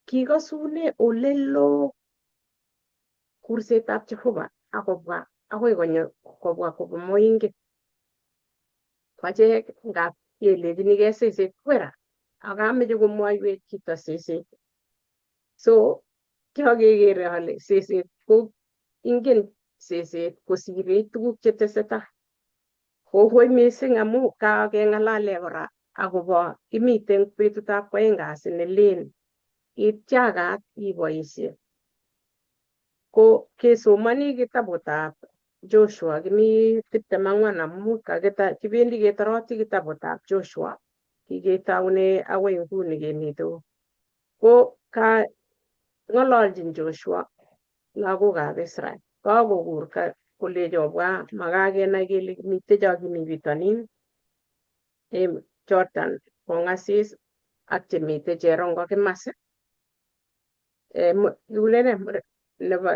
Kikosune oleloo kursetab Jehova akobwa akoi konyo kobwa kobwa moinget. Ko achek ngap kelechinigei seset kwera akameche komwoiwech chito seset. So kiakekere ale seset ko ingen seset kosirech tuguk chetesetai. Kokoi mising amu kakeng'alale kora akobo kimiten betutab kwoeng kasi nelen ityakat iboishe. Ko kesomoni kitabutab Joshua kimi 24 kibendi ketoroti kitabutab Joshua kiketoune akoi nguni kemite. Ko ka ng'ololjin Joshua lagokab Israel. Kakokur kolechi obwa makat kenai kele mitei cho kimi bitonin Jordan kong'asis ak chemite cherongo kimasi. Kikulene nebo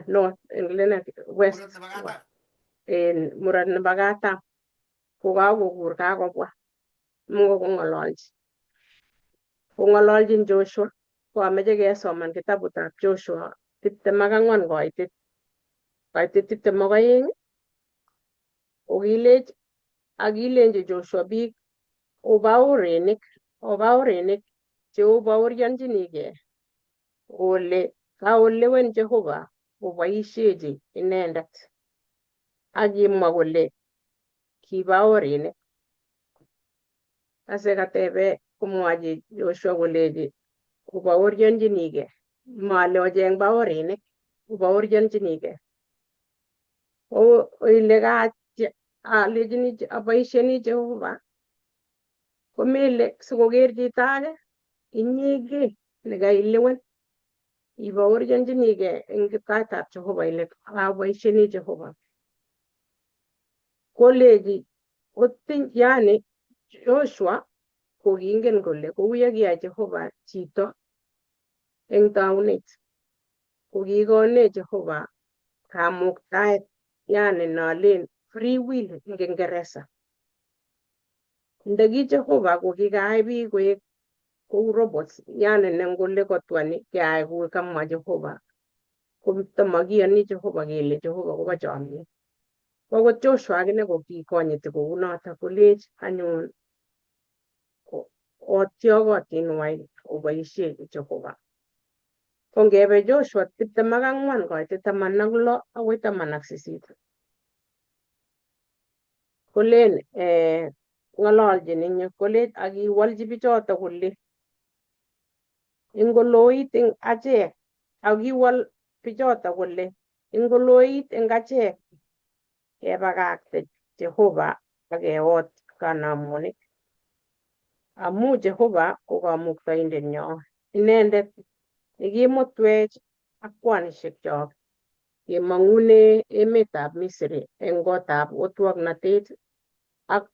north ngilene west Murot nebo katam. En murot nebo katam ko kakokur kakobwa Mungu kong'ololchi. Kong'ololjin Joshua ko ameche kesoman kitabutab Joshua 24 koitit 22 kokilech akilenji Joshua biik obaorenik cheobaorionjinikei ole kaolewen Jehova oboishechi inendet. Akimwa kole kibaorenik. Asikatebe komwochi Joshua kolechi obaorionjinikei male ocheng baorinik obaorionjinikei. Ile alechini aboisheni Jehova komele sikoker chito age inyegei nekailewen ibaorionjinikei eng taitab Jehova ile aboisheni Jehova. Kolechi otiny yani Joshua kokingen kole kou yekiyai Jehova chito eng taunet kokikonech Jehova kamuktaet yani nolen free will eng Kiingereza. Ndaki Jehova kokikayai biik koek kou robots yani ne ngole kotwani keai kou kamwa Jehova kotomakiyoni Jehova kele Jehova kobo chomyet. Ko akot Joshua akine kokikonyiti kounoto kolech anyun otyokotin oboishe Jehova. Ko ngebe Joshua 24 koitit 16 akoi 18 kolen ng'ololjin eng yu kolech akiwolchi bichoto kole ingoloit eng achek akiwol bichoto kole ingoloit eng achek kebakakte Jehova ak keot kanamonik amu Jehova ko kamuktaindenyo inendet nekimutwech ak kwanishekchok kemong'une emetab Misri eng kotab otwoknatet ak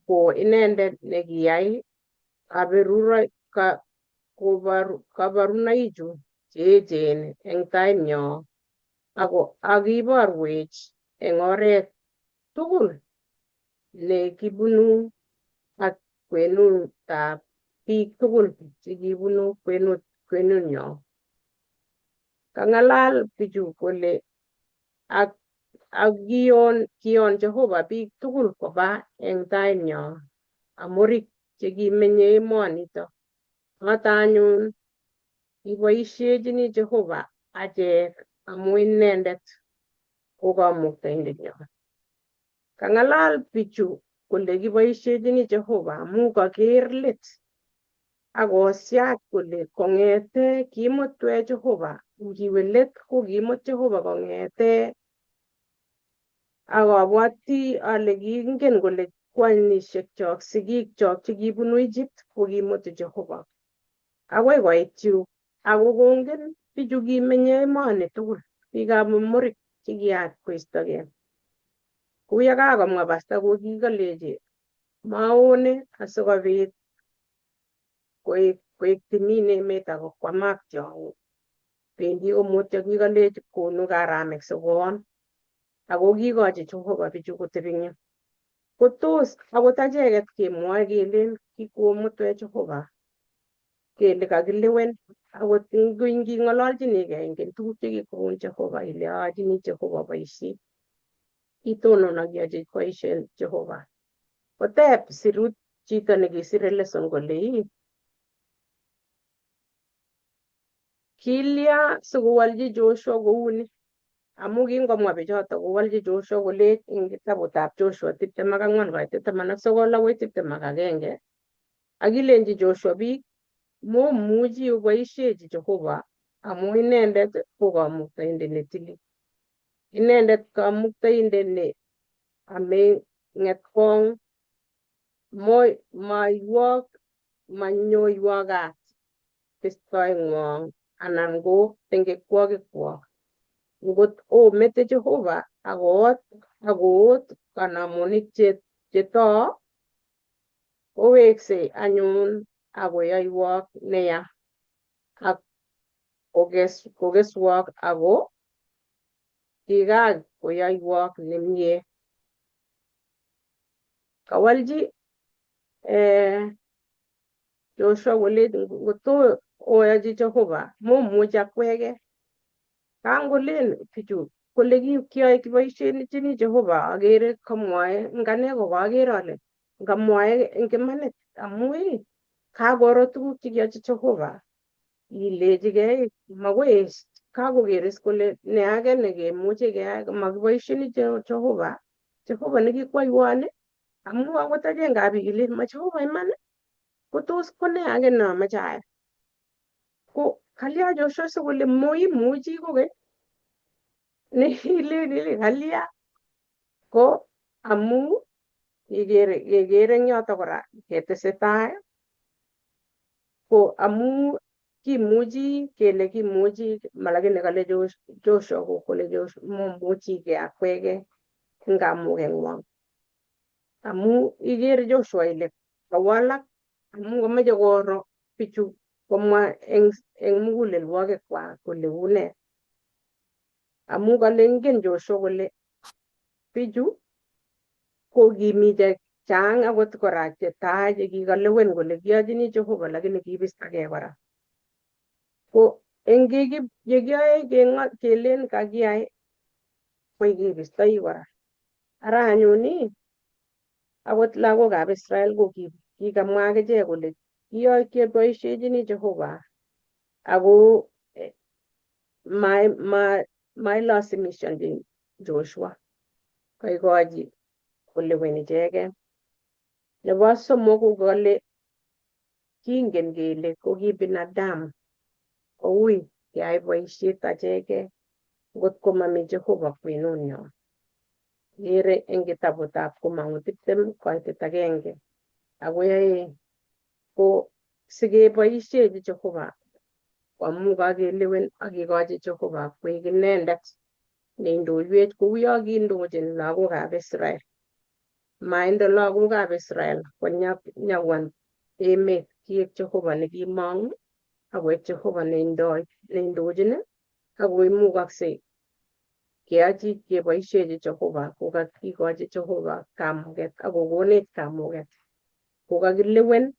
ko inendet nekiyai kabarunaichu cheechen eng tainyo akiborwech eng oret tugul nekibunu ak kwenutab biik tugul chekibunu kwenunyo. Kang'alal bichu kole ak kion Jehova biik tugul koba eng tainyo Amorik chekimenye emonito. Noto anyun kiboishechini Jehova achek amu inendet ko kamuktaindenyo. Kang'alal bichu kole kiboishechini Jehova amu kaker let Akosiach kole kong'ete kimutwech Jehova, ngiwe let ko kimut Jehova kong'ete akabwati ale kingen kole kwanishekchok sigikchok chekibunu Egypt ko kimutu Jehova akoi koit yu. Ako kongen bichu kimenye emoni tugul, biikab Amorik chekiyaach koistogei. Kou yekakomwa pasta ko kikolechi maone asikobit koek timin emet ako kwamak tiong'ik. Bendi komutyo kikolechi konu karamek sikoon ako kikochi Jehova bichu kotebi eng yu. Ko tos akot acheket kemwoe kelen kikomutwech Jehova kele kakilewen akot nging'ololchinigei ingen tuguk chekikon Jehova ile aachini Jehova boisiet. Itonon ak iyochi boisiet Jehova. Koteb sirut chito nekisire lesson kole ii kilya sikowolchi Joshua kouni amu kingomwa bichoto kowolchi Joshua kolech eng kitabutab Joshua 24 koit 19 akoi 21 akilenchi Joshua biik momuchi oboishechi Jehova amu inendet ko kamuktaindet netilil. Inendet kamuktaindet ne ame ng'etkong maiwok manyoiwok kat bistoeng'wong anan ko tengekwokikwok. Ngot omete Jehova akoot akoot kanamonik chetoo koweksei anyun akoyoiwok neya ak kokeswok ako kikakoyoiwok nemie. Kawalchi Joshua kole ngotko oyochi Jehova momuchi akweke. Kangolen bichu kole kiyoe kiboisienchini Jehova akere kamwoe eng ane ko kakere ale ngamwoe eng imanit amu ii kakoro tuguk chekiyochi Jehova ilechigei makoi kakoker is kole ne age nekemuche keyai komakiboisieni Jehova. Jehova nekikwoiwon amu akot agenge ab biik ilen ma Jehova iman ko tos ko ne age neamache ayai. Ko kalya Joshua sikole moimuchi kokeny ne ilen ile kalya ko amu kekere kekere eng yoto kora ketesetai ko amu kimuchi kele kimuchi malakini kale Joshua ko kole Joshua momuchi keakweke eng kamugeng'wong. Amu ikere Joshua ile kawalak amu kamache koro bichu komwa eng mugulelwokikwak kole une. Amu kale ingen Joshua kole bichu ko kimi chechang akot kora chetai chekikalewen kole kiyochini Jehova lakini kibistogei kora. Ko eng yekiyoe kelen kakiyai ko kibistoi kora. Ara anyun ii akot lagokab Israel ko kikamwa akichek kole kiyoe kiboisiechini Jehova ako mailasimishanchi Joshua koikochi kolewen icheket. Nebo somok ko kole kingen kele ko ki binadamu koui keyai boisiet acheke ngot komami Jehova kwenunyon. Kere eng kitabutab Komong'u 20 koitet 1 akoi 2 ko sikeboisiechi Jehova amu kakelewen ak kikochi Jehova koik inendet neindoiwech kouyo kiindochin lagokab Israel. Maindo lagokab Israel konyawan emet kiek Jehova nekimong'u akoek Jehova neindochin ako imukoksei keyochi keboisiechi Jehova kokakikochi Jehova kamuket akokonech kamuket. Kokakilewen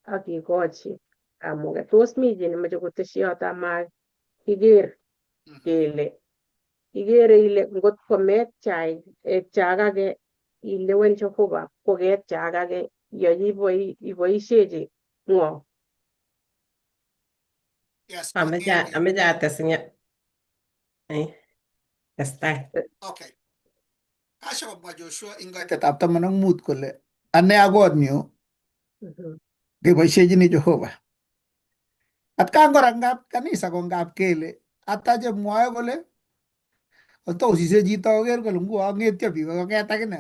ak kikochi kamuket. Tos mi chi nemoche kotesyi yoto ama kiker kele ikere ile ngot kometchakake ilewen Jehova ko ketchakake iyochi iboisiechi ng'o? Yes, Ameche ates eng testai. Okay. Kasha komwa Joshua eng koitetab 15 kole ane ak kotnyu keboisiechini Jehova. Atkan kora ngap kanisa ko ngap kele ata chemwoe kole kotousise chito koker kole nguo ng'etyo biik kokong'et akine.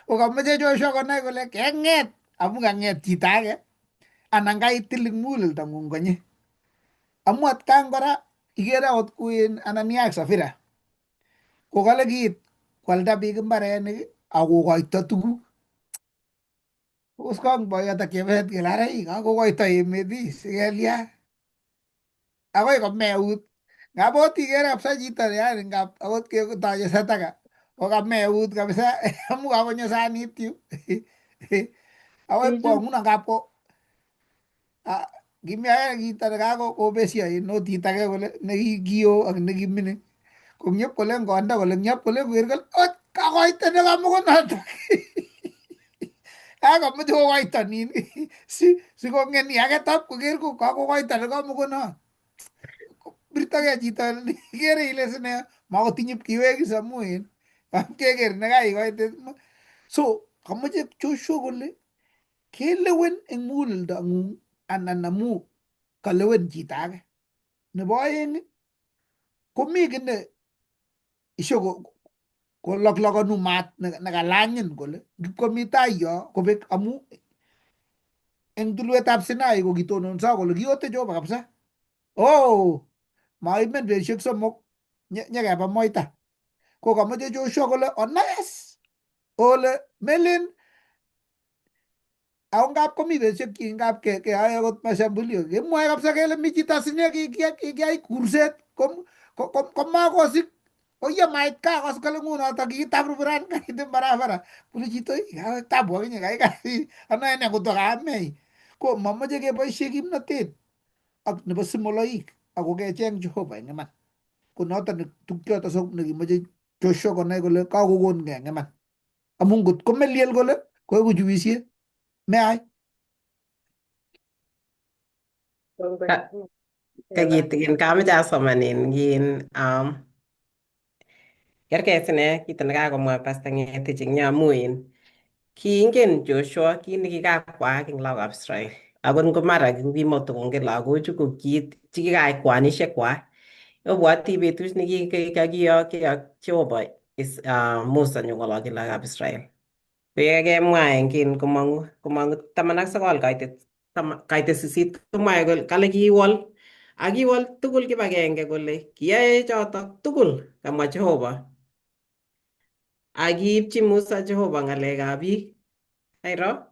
Kokamoche Joshua konai kole keng'et amu kang'et chito age anan kaitil eng muguleldang'ung konyi. Amu atkan kora ikere akot kuin Anania ak Safira kokale kiit kwalda biik mbarenik akokoito tuguk. Koskong boyot ak chepyoset kele ara ii kakokoito emet ii sikelya akoi komeut. Ngap okot ikere kabisa chito yani ngap akot ketoche sataka kokameut kabisa amu kakonyo sanit yu akoi Kichut kwo nguno ngap ko kimi age chito nekakobesio en notit age kole nekikio ak nekimining ko ngyep kole konde kole ngyep kole koker kole ot kakoito nekamokonotok kakomoche kokoito nin si sikongen age tap koker ko kakokoito nekamokonot birtokei chito ikere ile sine makotinye pkiwekis amu in keker nekaikoite. So kamoche Joshua kole kelewen eng muguleldo ng'ung anan amu kalewen chito age. Nebo aeng komi kiy ne isho koloklokonu maat nekalanyin kole ngipkomi tai yo kobek amu eng tulwetab Sinai kokitononso kole kiote Jehova kabisa. Oh, maimen betusiek somok nyekeba moita. Ko kamoche Joshua kole onas ole melen ako ngap komi betusiek chi ngap keyoe akot mashambulio kemwoe kabisa kele mi chito sine kikiyai kurset komakosik koye mait kaa kos kole ngunoto kikitabruburan karit eng barabara kole chito tabu akinye kaikai anae ne koto kaamei ko mamoche keboisie kimnotet ak nebo simoloik ako kecheng Jehova eng iman ko noto tukchoto somok nekimoche Joshua konai kole kakokongei eng iman amu ngot komeliel kole koeku chuisiet meai. Kongoi. Kakitikin kameche asomanin kin kerkei sine kito nekakomwa Pastor Ng'etich eng yo amu in kiingen Joshua kit nekikakwaak eng lagokab Israel akot ngo mara kokimotokongen lagochu ko kit chikikayai kwanishek kwak. Obwoti betut nekikakiyok Jehova Musa nyokong'ololchi lagokab Israel. Ko yekakemwa eng kin komong'u 19 kaitet 8 komwae kole kale kiwol ak kiwol tugul kibagenge kole kiyoe chotok tugul kamwa Jehova ak kiipchi Musa Jehova ng'alekab biik. Kairo?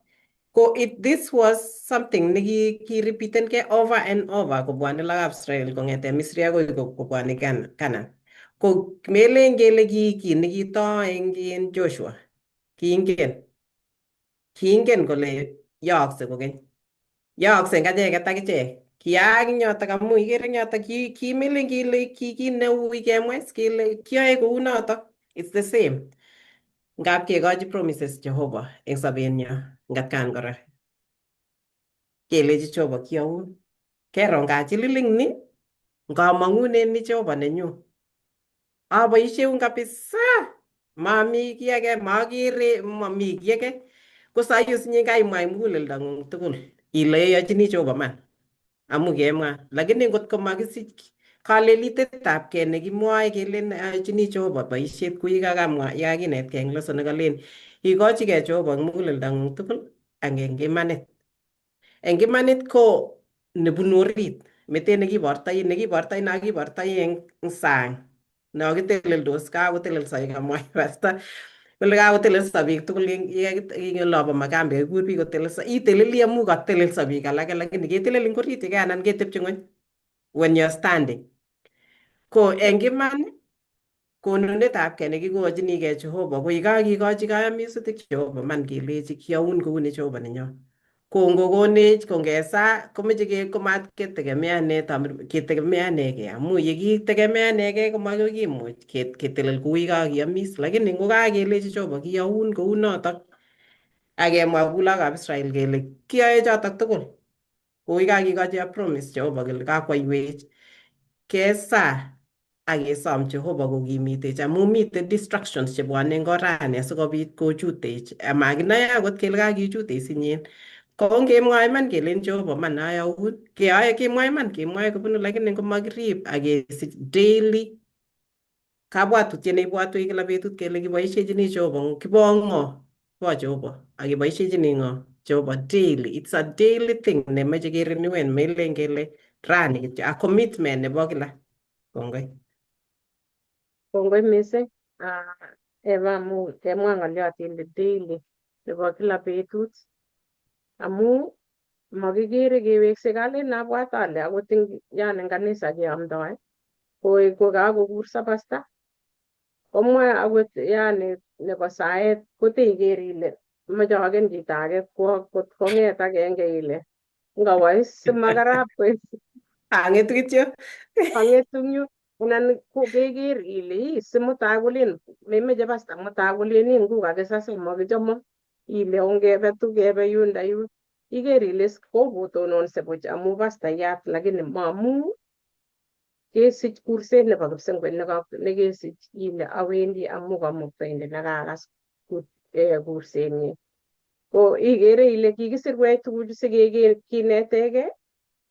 Ko it this was something nekikiripitenkei over and over kobwone lagokab Israel kong'eten Misri akoi kobwone Canaan. Ko melen kele ki kit nekitoo eng in Joshua. Kiingen. Kiingen kole yookse kokeny. Yookse eng acheket akichek. Kiyaak eng yotok amu ikere eng yotok kimelen kele ki kit neui kemwa is kele kiyoe kounotok. It's the same. Ngap kekochi promises Jehova eng sobenyo eng atkan kora. Kelechi Jehova kiyoun. Kero ngachilil eng ni, ngamong'unen ni Jehova nenyu. Aboisheun kabisa. Mami kiy age, makere, mami kiy age. Ko sayus inye kaimwa eng muguleldang'ung tugul ile iyochini Jehova man. Amu kemwa. Lakini ngot ko makisich kalelitetabkei nekimwoe kelen ayochini Jehova boisiet kou yekakamwa yekakinetkei eng lesson nekalen ikochigei Jehova eng muguleldang'ung tugul ak eng imanit. Eng imanit ko nebunu orit, meten nekibortoi, nekibortoi nakibortoi eng sang. Nokiteleldos kakotelelso kamwa pastor kole kakotelelso biik tugul eng olobo Makambi kakikur biik kotelelso iteleli amu katelelso biik alake lakini ketelel eng orit yeke anan ketepchi ng'ony when you're standing. Ko eng iman konunetabkei nekikochinigei Jehova ko yekakikochi kayamisutik Jehova man kelechi kiyoun kouni Jehova nenyo. Ko ngokonech ko ngesaa komeche komat ketegemeane ketegemeanegei amu yekitegemeanegei komakoi kimuch ketelel kou yekakiyomis lakini ngokakelechi Jehova kiyoun kounotok akemwa kou lagokab Israel kele kiyoe chotok tugul kou yekakikochi a promise Jehova kele kakwaiwech kesaa ak kesom Jehova kokimitech amu mitei distractions chebwone eng orani asikobit kochutech amakinoe akot kele kakichutech sinyen. Ko ngemwa iman kelen Jehova man ayaun, keyoe kemwa iman kemwoe kobunu lakini ngomakirib ak kesich daily kabwatutiet neibwatwech kila betut kele kiboisiechini Jehova kibo ng'o? Kibo Jehova ak kiboisiechini ng'o? Jehova daily. It's a daily thing nemoche kerenewen melen kele rani kityo, a commitment nebo kila. Kongoi. Kongoi missing Eva amu kemwa ng'oliot ile daily nebo kila betut amu makikere kewekse kalen abwat ale akot eng yani eng kanisa keamdoi ko kakokurso pasta komwa akot yani nebo saet koteiker ile moche aken chito age kwo kot kong'et agenge ile ngawa is simakarap koik Ang'etu kityo. ang'etu eng yu anan ko keker ile ii simutai kolen memeche pasta mutai kolen ii ngukakisase mokichomo ile ongebe tu kebe yunda yun iker ile kokotononse buch amu pastayat lakini maamu kesich kurset nebo kipsengwet nekesich ile awendi amu kamuktaindet nekakas kursenyin ko ikere ile kikisirwech tuguchu sikeker kinetekee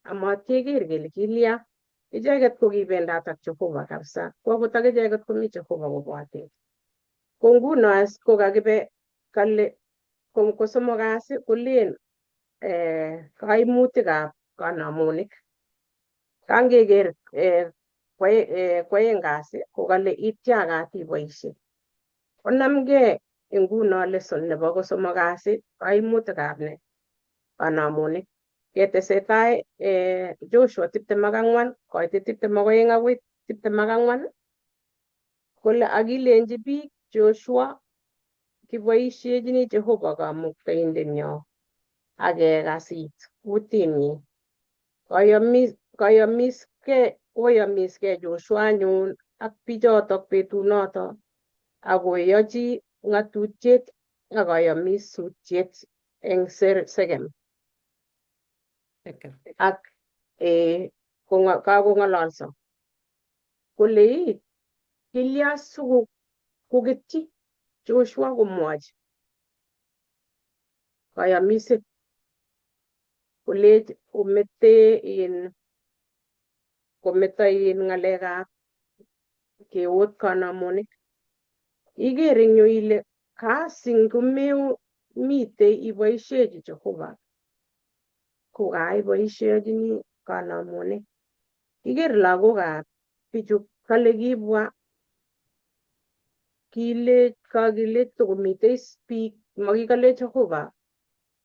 amat keker kele kilya icheket ko kibendat ak Jehova kabisa ko akot ak icheket komi Jehova kobotech ko nguno as ko kakibe kale ko somok kasi kolen kaimutikab kanamonik kangeker kwoeng kasi ko kale ityakat iboisie konamgei nguno lesson nebo kosomok kasi kaimutikab ne kanamonik ketesetai Joshua 24 koitit 22 akoi 24 kole akilenji biik Joshua kiboisiechini Jehova kamuktaindenyo ak kekas it kutinyin koyomiskei Joshua anyun ak bichotok betunoto akoyochi ng'atutiet ak koyomisutiet eng Sekem ak kakong'ololso kole ii kilya sikoketyi Joshua komwochi koyomiset kolech omete in kometo in ng'alekab keot kanamonik iker eng yu ile kasi ngomemitei iboishechi Jehova ko kaiboishechini kanamonik iker lagokab bichu kale kibwa kile kakile tokomitei biik makikale Jehova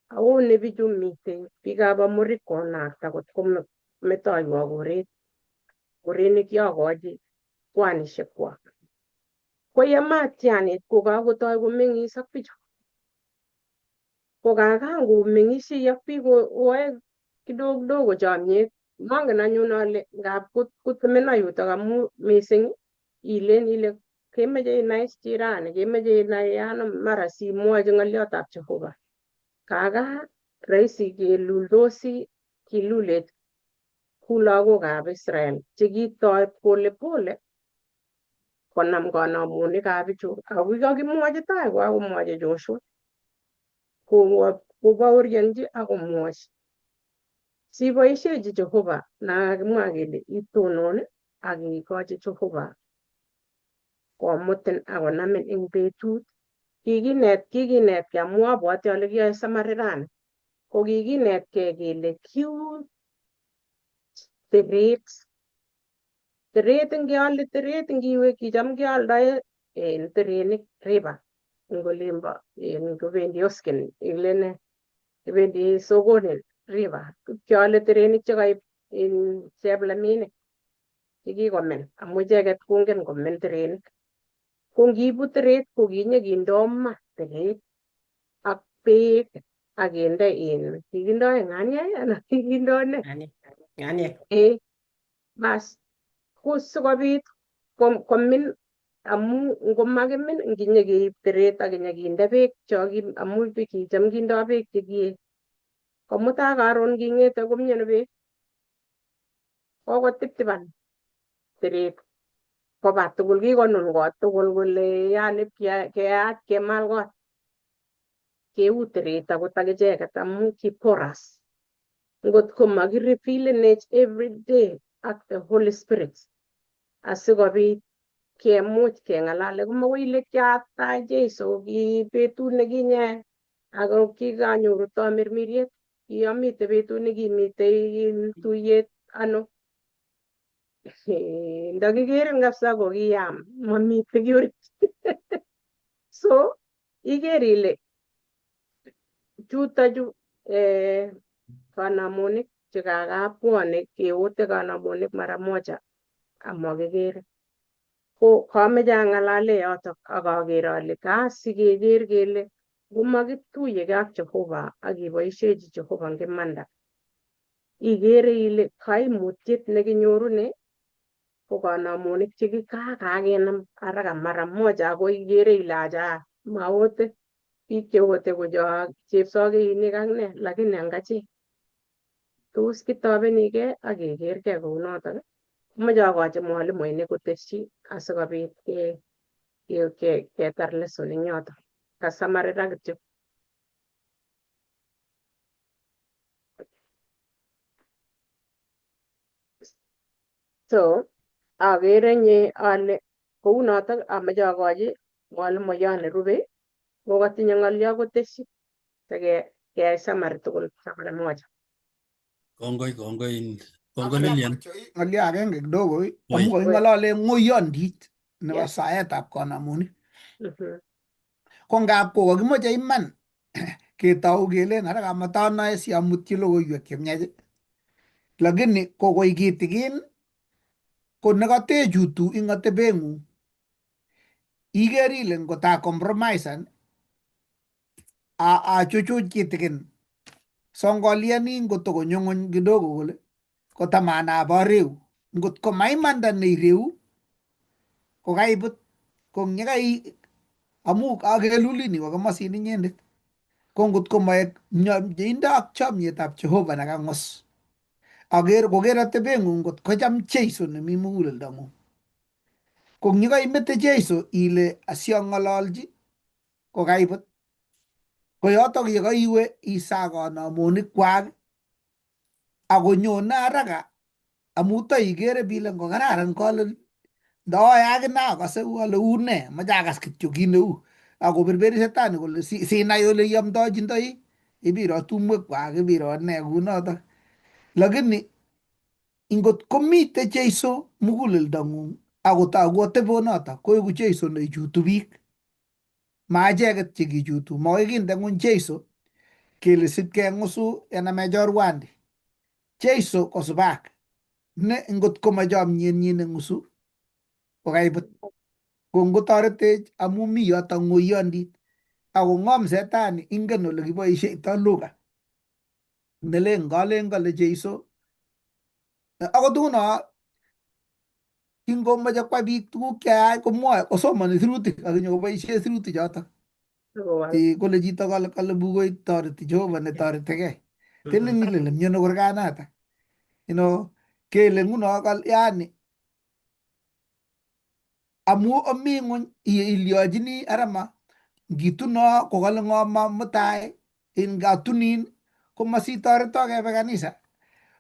aone bichu mitei biikab Amorik konakta kot kometoiwo koret koret nekiokochi kwanishek kwak ko yematianit ko kakotoi komeng'is ak bichu ko kakankomeng'ishei ak biik koyoe kidogo kidogo chomyet mongen anyun ale ngap kotemena yutok amu missing ilen ile kemeche inai jirani kemeche inai ano mara simwochi ng'oliotab Jehova kaka rahisi keluldosi kilulech ku lagokab Israel chekitoi pole pole konam kanamonikab bichu ako kikakimwochi tai kokakomwochi Joshua kobaorionchi akomwochi siboishechi Jehova nakakimwa kele itonon ak ikochi Jehova komutin akonamin eng betut kikinetkei amu abwoti ale kiyoe summary rani ko kikinetkei kele kiu teret teret ngeale teret ngiwe kicham kealdoe en terenik river eng olimbo ngobendi Hoskin ilene ibendi sokoni river keale terenik chekaib chepleminik chekikomen amu icheket kongen komen terenik ko ngiibu teret ko kinyekindo ma teret ak beek ak kinde in kikindoi ng'aniek anan kikindo ne Ng'aniek. Bas ko sikobit komin amu ngomakimin nginyekeib teret ak kinyekinde beek cho amu kicham kindo beek chekiee komutai karon king'ete komioni beek kokotiptipan teret koba tugul kikonun kot tugul kole yani keyach kemal kot. Keu teret akot akicheket amu ki porous. Ngot ko makirefilenech every day ak the Holy Spirit asikobit kemuch keng'alale komagoi ile kiatach Jesu ki betut nekinye ako kikanyoru tamirmiriet kiamite betut nekimitei tuyet ano ndakikerin kabisa ko kiyam mamite kiy orit. So iker ile chuto chu kanamonik chekakabwone keote kanamonik mara moja amakikere ko kameche ang'alale yotok ak aker ale kasikeker kele ngomakituyekei ak Jehova akiboishechi Jehova eng imanda ikere ile kaimutiet nekinyorune ko kanamonik chekikakakenam haraka mara moja ako ikere ile acha maote biik cheote ko cho chepsokeinik ak ne lakini angachek tos kitobenikei ak kekerkei kounotok. Amoche akochi mwalimuinik kotesyi asikobit ketar lesson eng yotok. Kasamari ra kityo. So akere nye ale kounotok amoche akochi mwalimuyon nerube ngokatinye ng'olyo kotesyi sikeyai summary tugul mara moja. Kongoi, kongoi, kongoi Lilian. Ng'olyo agenge kidogo Oi. amu kaking'olole ng'oyondit nebo saetab kanamonik. Ko ngap ko kakimoche iman ketou kelen ara kamatanoe siamutyi logoiwek chemiach lakini kokoi kitikin ko nekatechutu ing atebeng'ung iker ile ngot acompromisan achuchuch kitikin songoliani ngotokonyo ng'ony kidogo kole kotamana boreu ngot ko maimanda neireu ko kaibut ko nyekai amu akelulin iwe komosin inyendet ko ngot ko maek mieindo ak chomyetab Jehova nekang'us aker koker atebeng'ung ngot kocham Jeiso nemi muguleldong'ung ko nyekaimete Jeiso ile asiong'ololchi ko kaibut ko yotok yekaiwe isaa kanamonik kwak akonyone haraka amu taikere bile ngokararan kole ndaoe akine akase ale une mache akas kityo kit neu akoberberi shetani kole sinai ole iamdochindoi ibiro tumwek kwak ibiro ne kunotok lakini ngot komite Jeiso muguleldong'ung akotoku atebonotok koeku Jeiso neichutu biik ma acheket chekichutu makoi kinde ng'weny Jeiso kele sip keng'usu ename chorwandi Jeiso ko spark ne ngot ko ma chomyenyi neng'usu ko kaibut ko ngotoretech amu mi yotok ng'oyondit ako ng'om setani ingen ole kiboisheitoi lugha nelen kalen kale Jeiso akot nguno kingomoche kwai biik tuguk cheyach komwoe kosomoni sirutik ak nyokoboishe sirutik chotok. Kole chito kale kale bukuit toreti Jehova netoretigei telin ile le miono kurganata kele nguno yani amu ami ng'wony ilyochini arama ngituno kokale ng'o ma mutai ngatunin komasitoreto kebe kanisa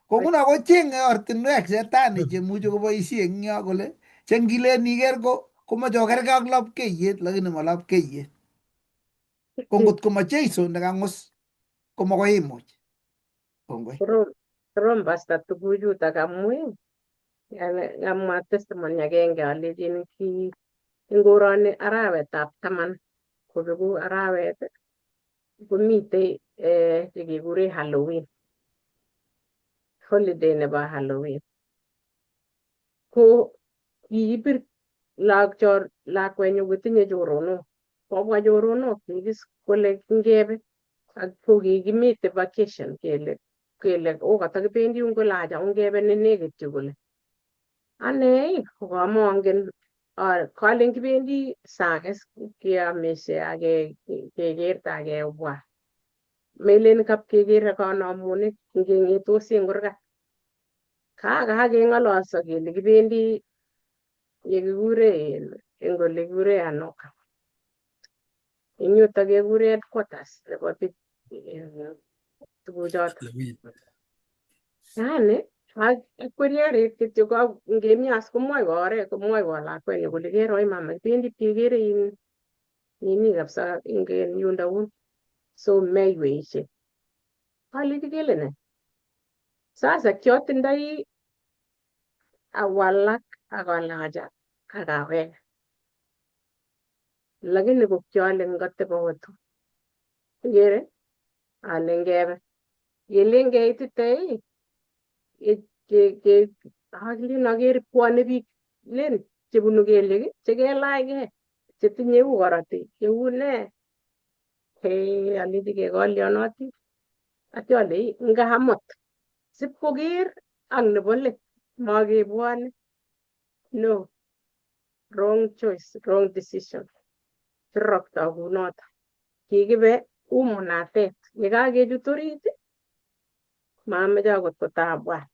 ko nguno kochenge ortinwek shetani chemuche koboisie eng yo kole che ngilen iker ko komoche kokerkei ak lapkeiyet lakini ma lapkeiyet ko ngot ko ma Jeiso nekang'us komakoi imuch kongoi. Korom pastor tuguchutok amu amwa testimony agenge alechin ki eng koroni arawetab 10 kobeku arawet komitei chekekure Halloween, holiday nebo Halloween. Ko kikibir lakwenyu kotinye choronok kobwa choronok kikis kole ngebe ak ko kikimite vacation kele kele okatakibendi yun kole acha ongebe nenekit yu kole ane kokamongen kalen kibendi sang is keamishe ak kekerte ak kebwa melen kap kekere kanamonik ngeng'etosi en kurgat kakeng'ololso kele kibendi yekikure eng ole kikure Anoka. Eng yutok kekure headquarters nebo tuguchoto. Yani akwerie karit kityo ngemi as komwoiwo oret komwoiwo lakwenyu kole kero mama kibendi kekere in nini kabisa ingen yundo un so meiweishe. Alechi kele ne? Sasa kiotindoi awalak akalachak akawek. Lakini ko kiale ngotep awotu. Ikere ale ngebe. Kelen keitite alen aker bwone biik len chebunu kelyek chekelachkei chetinye u korotik cheu nee. Hey, alechi kekolionoti atya ale ngamut sipkoker ak nebo let makebwone. No, wrong choice, wrong decision. Kirokto kunoto. Kikibe u munatet. Yekakechut orit mameche akot kotabwat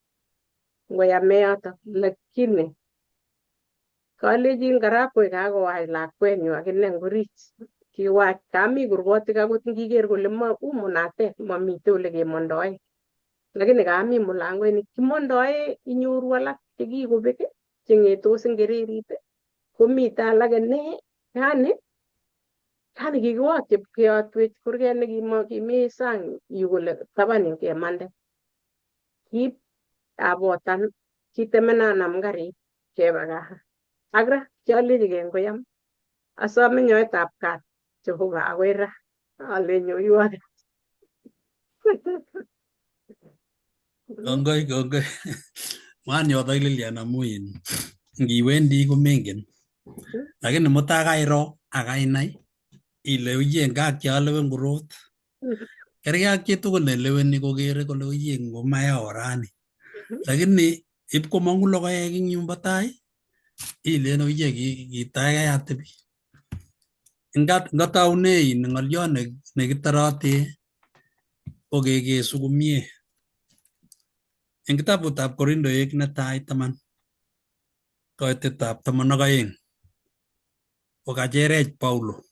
ngoyame yoto lakini kalechin karapkoi kakowach lakwenyu akine ngorich kiwach kami kurgotik akot ngiker kole u munatet mamitei ole kemondoe lakini kami mulangoinik kimondoe inyoru alak chekikobek cheng'etos eng kererit komite alake ne yani yani kikiwokyi keyotwech kurget nekimi sang yu kole taban yu kemande. Kip abotan kitemena anam karit kebe gaa. Ak ra kialechigei ngoyam asome nyoetab kat Jehova akoi ra ale nyoiwon. Kongoi kongoi. Mwan yotok Lilian amu in ngiwendi komengen. Lakini mutai kairo ak kainai ile uye nga kialewen korot. Kerkei ak chitugul neleweni kokere kole uye ngomaya orani. Lakini ip komong'u logoek eng yumbo tai ilen uye kitai atebi. Ngataune in ng'olyo nekitorote ko kekesu komie. Eng kitabutab Korindoek netai 10 koitetab 12 kokacherech Paulo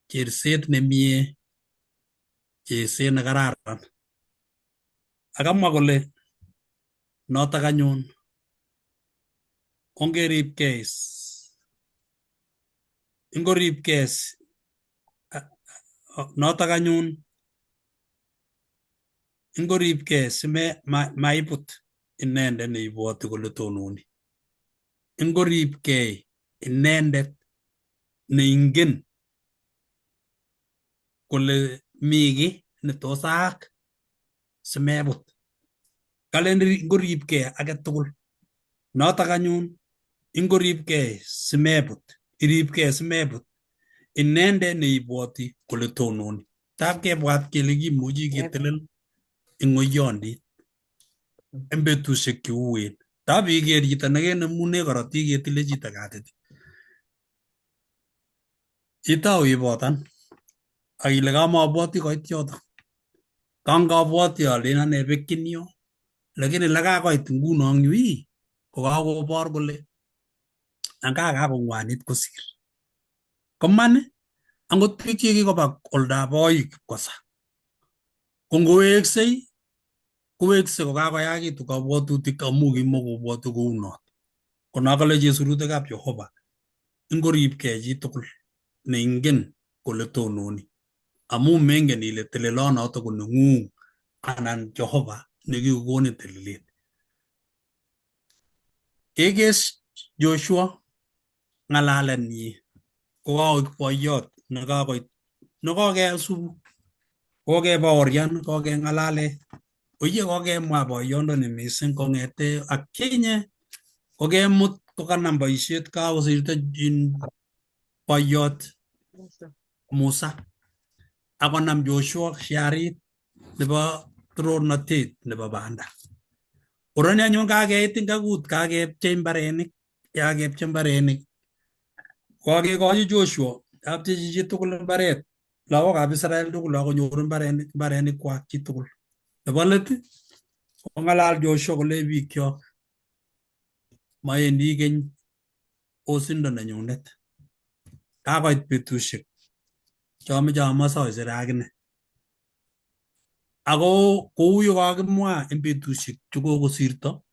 cherset nemie, cherset nekararan. Akamwa kole notok anyun ongeripkei ingoripkei notok anyun ingoripkei simaibut inendet neibwoti kole tononi. Ingoripkei inendet neingen kole mi kiy netos aak simebut. Kalen ingoripkei age tugul. Notok anyun ingoripkei simebut, iripkei simebut inendet neibwoti kole tononi. Tab kebwat kele kimuchi ketelel eng ng'oyondit eng betusiek cheuen. Tab iker chito nekenemune korotik ketile chito katit. Itou ibotan ak ile kamabwoti koit yoto. Kangabwoti alen ane bekyin yo. Lakini lekakoit nguno eng yu ii, kokakobor kole anga kakong'wanit kosir. Koman angot biik chekikoba oldab boik kipkosa. Ko ngoweksei kowekse kokakoyakitu kabwatutik amu kimokobwoti kounot. Kono kale chesurutikab Jehova ingoripkei chitugul neingen kole tononi. Amu mengen ile telelonoto ko neng'ung anan Jehova nekikokonin telelet. Kekes Joshua ng'alalenyi kokakoik boiyot nekakoit nekokesub kokebaorian kokeng'alale oye kokemwa boyondoni mising kong'ete ak kinye kokemut kokanam boisiet kakosirto boiyot Musa akonam Joshua sharit nebo torornotet nebo banda. Koroni anyun kakeit eng kakut kakepchei mbarenik kakepchei mbarenik kokakekochi Joshua kapchechi chitugul mbaret lagokab Israel tugul akonyor mbarenik kwak chitugul. Nebo let kong'alal Joshua kole bikyok maendi keny osindo nenyunet. Kakoit betusiek Chomeche amwa Saisere akine. Ako kou ye kakimwa eng betusiek chekokosirto,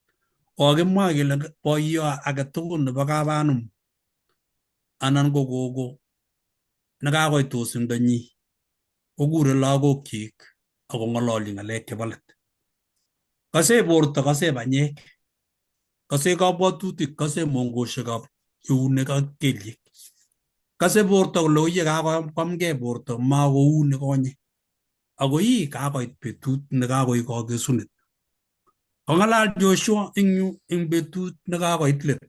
kokakimwa kele boiyo age tugul nebo kabanum anan ko gogo nekakoit osindonyi kokure lagokchik akong'ololchi ng'alek chebo let. Kose borto, kose banyek, kose kabwatutik, kose mongoshekab eunek ak kelyek. Kase borto kole oye kakoamgei borto makou nekonye. Ako ii kakoit betut nekakoik kakesunet. Kong'alal Joshua eng yu eng betut nekakoit let.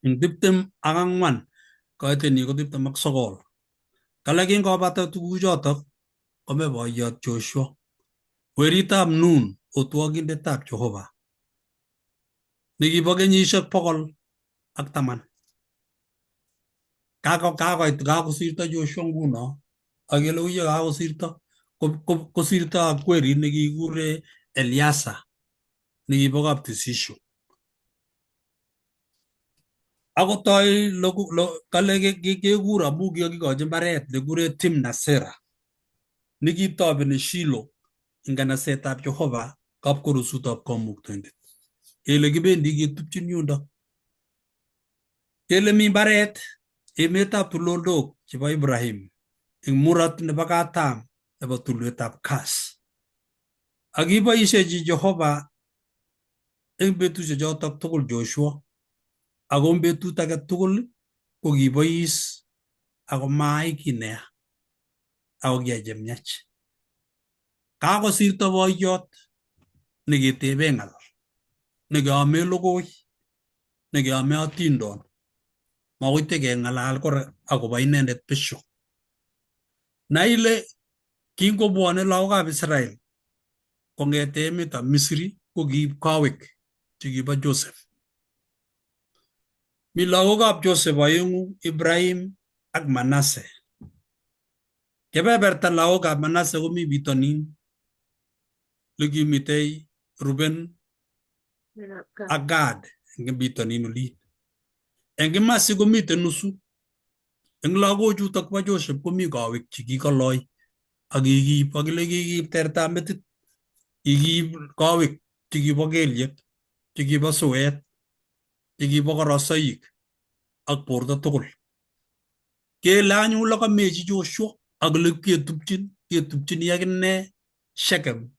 Eng 24 koitenyi ko 29. Kale kingobata tuguchotok kome boiyot Joshua weritab Nun otwokindetab Jehova nekibo kenyisiek 110. Kakoit kakosirto Joshua nguno ak kele uye kakosirto kosirto ak werit nekikikure Eliasa nekibo kaptisisho. Akotoi kale kekur amu kikakikochi mbaret nekikure Timnasera nekitobeni Shilo eng kanasetab Jehova kapkorusutab kamuktaindet. Kele kibendi ketupchin yundo. Kele mi mbaret emetab tulondok chebo Ibrahim eng murot nebo katam nebo tulwetab Kas. Ak kiboishechi Jehova eng betusiek chotok tugul Joshua. Ako eng betut age tugul ko kibois ako maai kiy neya ako kiyai chemiach. Kakosirto boiyot neketebe ng'al, nekeame logoi, nekeame atindon. Makoi tekeng'alal kora akobo inendet besho. Nai ile kingobwone lagokab Israel kong'ete emetab Misri ko kiib kawek chekibo Joseph. Mi lagokab Joseph aeng'u, Ibrahim ak Manase. Kebeberta lagokab Manase komi bitonin lekimitei Ruben ak Gad eng bitonin olin. Eng kimasi komiten nusu. Eng lagochutok bo Joseph komi kawek chekikoloi ak kikiib akile kikiib tertab metit, kikiib kawek chekibo kelyek, chekibo suet, chekibo korosoik ak borto tugul. Kele anyun lekamechi Joshua ak ole ketupchin, ketupchini akine Shechem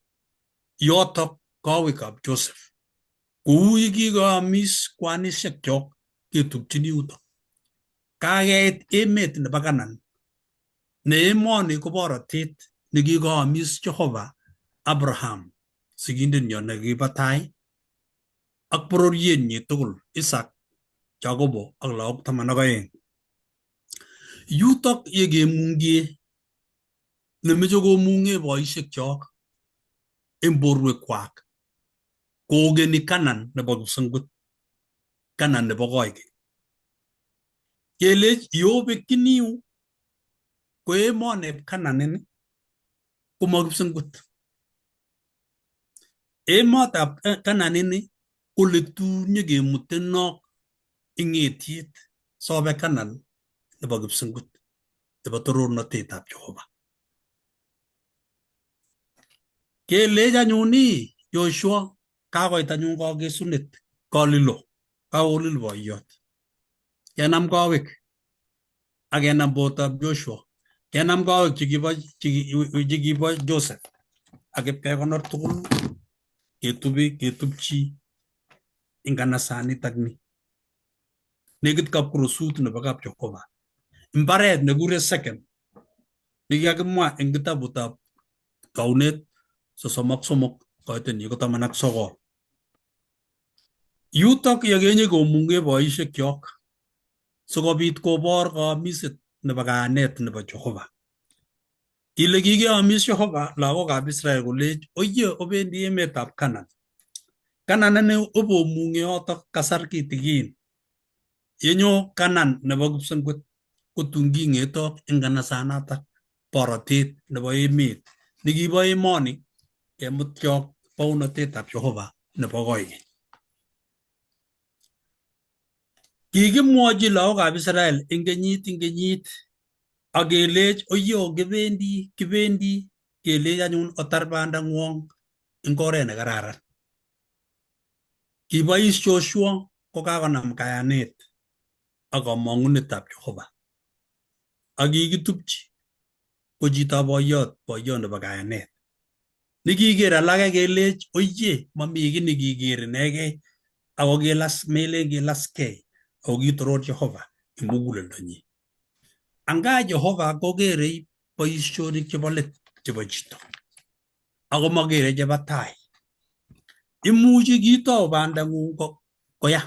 yotok kawekab Joseph. Kou yekikoamis kwanisiekchok ketupchini yutok. Kakeit emet nebo Kanan ne emoni ko borotet nekikoamis Jehova Abraham sigindenyo nekibo tai ak bororienyi tugul Isaac, Jacobo ak lagok 12. Yutok yekemungye nemeche komung'e boisiekchok eng borwekwak kokeni Kanan nebo kipsengwet, Kanan nebo koikeny. Kelech yobekchini yu ko emoneb Kanan ini komo kipsengwet. Emotab Kanan ini ko letun nyekemutenok eng etiet sobe Kanan nebo kipsengwet nebo torornotetab Jehova. Kelech anyun ii Joshua kakoit anyun kakesunet kalilo kakolil boiyot. Kenam kawek ak kenam bortab Joshua, kenam kawek chekibo Joseph ak ipkekonor tugul ketubi ketupchi eng kanasanitak ni. Nekit kapkurusut nebo kap Jehova. Mbaret nekure Sechem nekikakimwa eng kitabutab Taunet 33 koitenyi ko 19. Yutok yekenye komung'e boisiekyok sikobit kobor kaamiset nebo kayanet nebo Jehova. Kile kikeamis Jehova lagokab Israel kolech oye obendi emetab Kanan. Kanan ini obomung'e yotok kasar kitikin. Yenyo Kanan nebo kipsengwet kotun king'etok eng kanasanatak borotet nebo emet nekibo emoni kemut chok bounotetab Jehova nebo koikeny. Kikimwochi lagokab Israel eng kenyit eng kenyit Ak kelech oyo kibendi kibendi kelech anyun otar bandang'wong eng oret nekararan. Kibois Joshua kokakonam kayanet ak kamong'unetab Jehova. Ak kikitupchi ko chitab boiyot, boiyot nebo kayanet. Nekiker alake kelech oye mami kiy nekiker inegei ako kilas melen kilaskei ako kitoror Jehova eng muguleldonyi. Anga Jehova kokerei boisionik chebo let chebo chito ako makere chebo tai. Imuchi kitou bandang'ung koya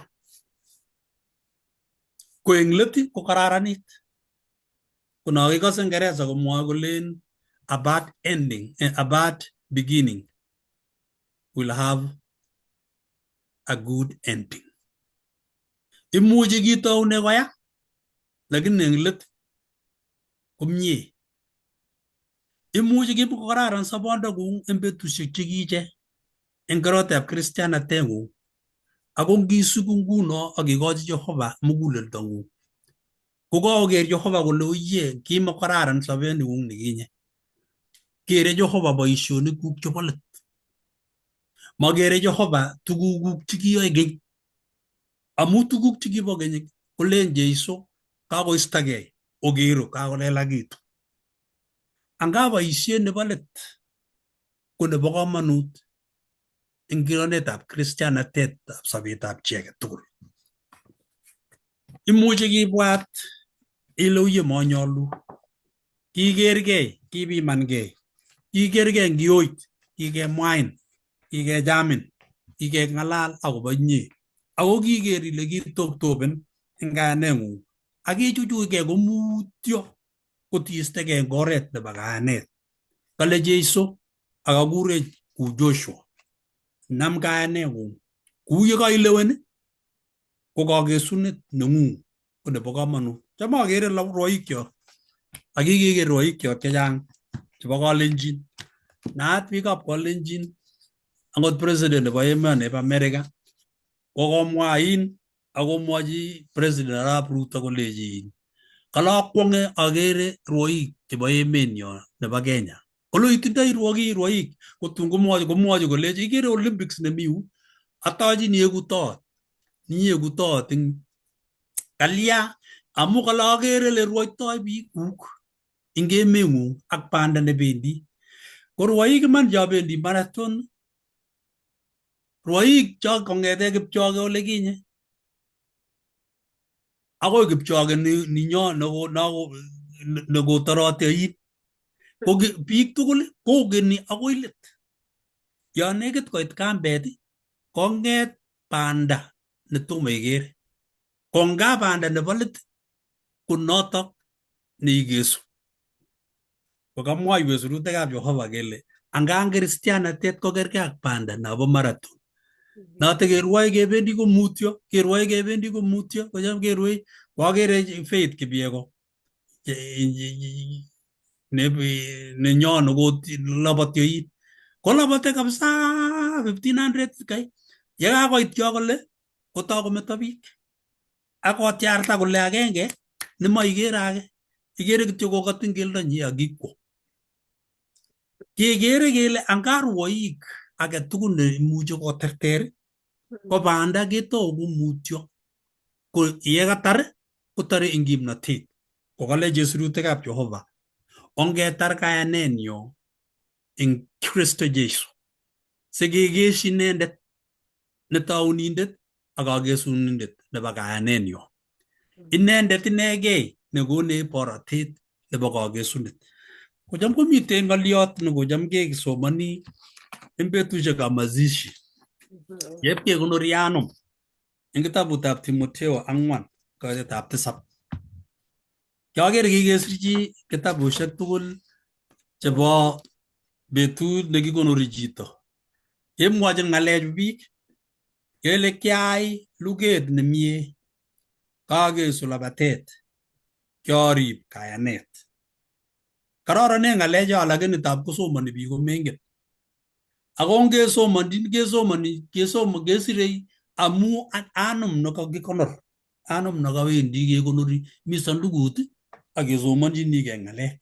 ko eng let ko kararanit. Ko nokikose Ngeresa komwoe kolen a bad ending, a bad beginning will have a good ending. Imuchi kitoune koya lakini eng let komie. Imuchi kimokokararan sobondong'ung eng betusiek chekiche eng koroteab kristianateng'ung ako ngisup nguno ak ikochi Jehova muguleldong'ung ko kakoker Jehova kole oye kimokararan sobening'ung nikinye. Kere Jehova boisionikuk chebo let. Makere Jehova tugukuk chekiyoe keny. Amu tuguk chekibo keny kolen Jeiso kakoistogei okero kakolelakitu. Anga boisiet nebo let ko nebo komonut eng kironetab kristianatetab sobetab chi age tugul. Imuchi kibwat ile uye monyolu. Kikergei, kipimangei, kikergei eng kioit, kikemwain, kikechamin, kikeng'alal akobo inye. Ako kiker ile kitoptopen eng kayaneng'ung ak ichuchuchkei komutyo kotiistegei eng oret nebo kayanet. Kale Jeiso ak akurech ku Joshua, nam kayaneng'ung kou ye kailewen ko kakesunet neng'ung ko nebo komonut. Cham akere rwoikyok ak kikeker rwoikyok chechang chebo Kalenjin. Naat biikab Kalenjin akot president nebo emoni bo America kokomwain akomwochi president Arap Ruto kolechi kale akwong'e akere rwoik chebo emenyo nebo Kenya. Kole itindoi rwoik rwoik kotun komwochi kolechi ikere Olympics nemi yu atochin ieku toot iyeku toot eng kalya amu kale akere le rwoitoi biikuk eng emeng'ung ak banda nebendi. Ko rwoik iman cho bendi marathon, rwoik cho kong'ete Kipchoge ole kinye akoi Kipchoge ninyo nekotoroti oin. Ko biik tugul kokeni akoi let. Yo nekit koit kambet kong'et banda netomo iker. Ko nga banda nebo let ko notok neikesu. Ko kamwoiwech sirutikab Jehova kele angan kristianatet ko kerkei ak banda nobo marathon. Notok kerwoe kebendi komutyo, kerwoe kebendi komutyo, kocham kerwoe koakere Faith Kipyego nenyo nekoloboti oin. Kolobote kabisa 1500 kai. Yekakoit yo kole kotoi kometo biik. Ak kotyarta kole agenge nemoikere age. Ikere kityo kokotin keldonyi ak kikwo. Kekere kele anga rwoik age tugul neimuchi koterter ko banda ketou komutyo. Ko yekatar kotore eng kimnotet. Ko kale sirutikab Jehova ongetar kayanenyo eng Kristo Jesu. Sikekeshi inendet netaunindet ak kakesunindet nebo kayanenyo. Inendet inegei nekonech borotet nebo kakesunet. Kocham komiten ng'oliot nekocham kesomoni eng betusiekab mazishi. Yep kekonori anum eng kitabutab Timoteo 4:7. Kiaker kikesirchi kitabushek tugul chebo betut nekikonori chito. Kemwochin ng'alechu biik kele kiai luget nemie, kakesu labatet, kiarib kayanet. Kororonen ng'alecho lakini tab kosomoni biik komengen. Ako ngesomoni kesomoni kesomo kesirei amu anum nekakikonor anum nekawendi kekonori mi sandukut Ak kesomonchinikei ng'alek.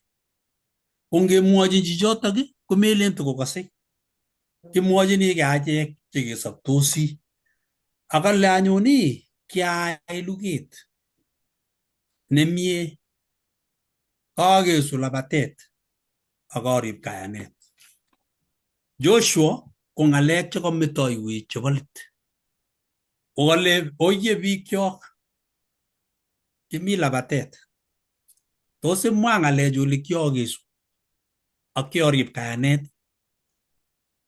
Ko ngemwochin chichotok komelen tokokasei. Kimwochinigei achek chekesoptosi. Akale anyun ii kiayai luget nemie kakesu labatet ak arib kayanet. Joshua ko ng'alek chekametoiwech chebo let. Kokale oye bikyok kimi labatet. Tos imwa ng'alechu ole kiokesu ak kiorib kayanet?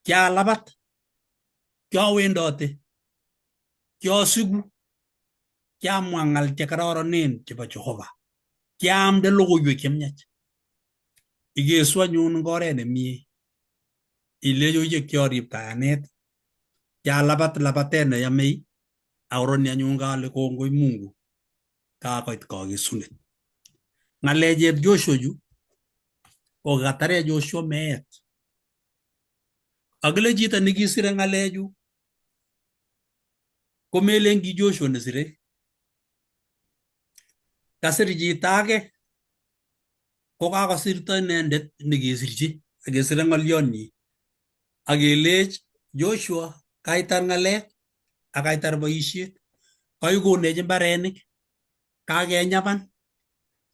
Kialabat, kiawendote, kiasiku, kiamwa ng'al chekororonen chebo Jehova, kiamde logoiwek chemiach. Ikesu anyun eng oret nemie ilechi oye kiarib kayanet, kialabat labatet neyomei akoroni anyun kale kongoi Mungu kakoit kakesunet. Ng'alechep Joshua chu ko katare Joshua meet. Akile chito nekisire ng'alechu komelen ki Joshua nesire. Kasir chito age kokakosirto inendet nekesirchi akesire ng'olyonyi akelech Joshua kaitar ng'alek ak kaitar boisiet kaikonech mbarenik kakenyapan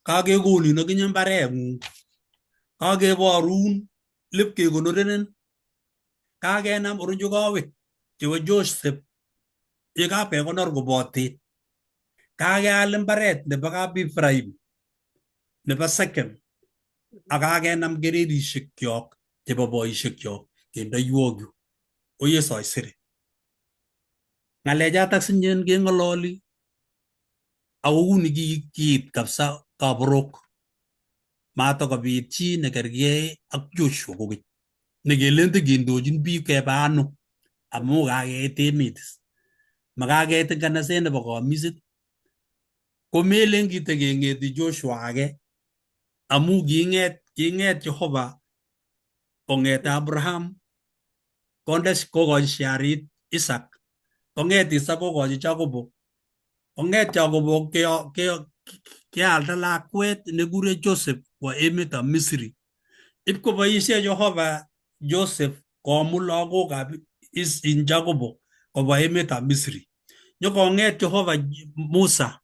kakekonin akinye mbareng'ung kakeborun lipkekonorenen kakenam oronjokowek chebo Joseph yekakekonor koboten kakeal mbaret nebo kap Ephraim nebo Sechem ak kakenam kererishek kyok chebo boishek kyok kendoiwok yu oyesoisere ng'alechatak sinyen keng'ololi ako uni kiit kabisa kaborok matokobit chi nekergei ak Joshua kokeny nekelen tikindochin biik keba ano amu kakeit emet makakeit nganaset nebo kamisit komelen kitekeng'eti Joshua age amu king'et Jehova kong'ete Abraham konde kokochi sharit Isaac kong'et Isaac kokochi Jacobo kong'et Jacobo kealda lakwet nekure Joseph kwo emetab Misri ipkoboishe Jehova Joseph komut lagokab in Jacobo kobwa emetab Misri nyokong'et Jehova Musa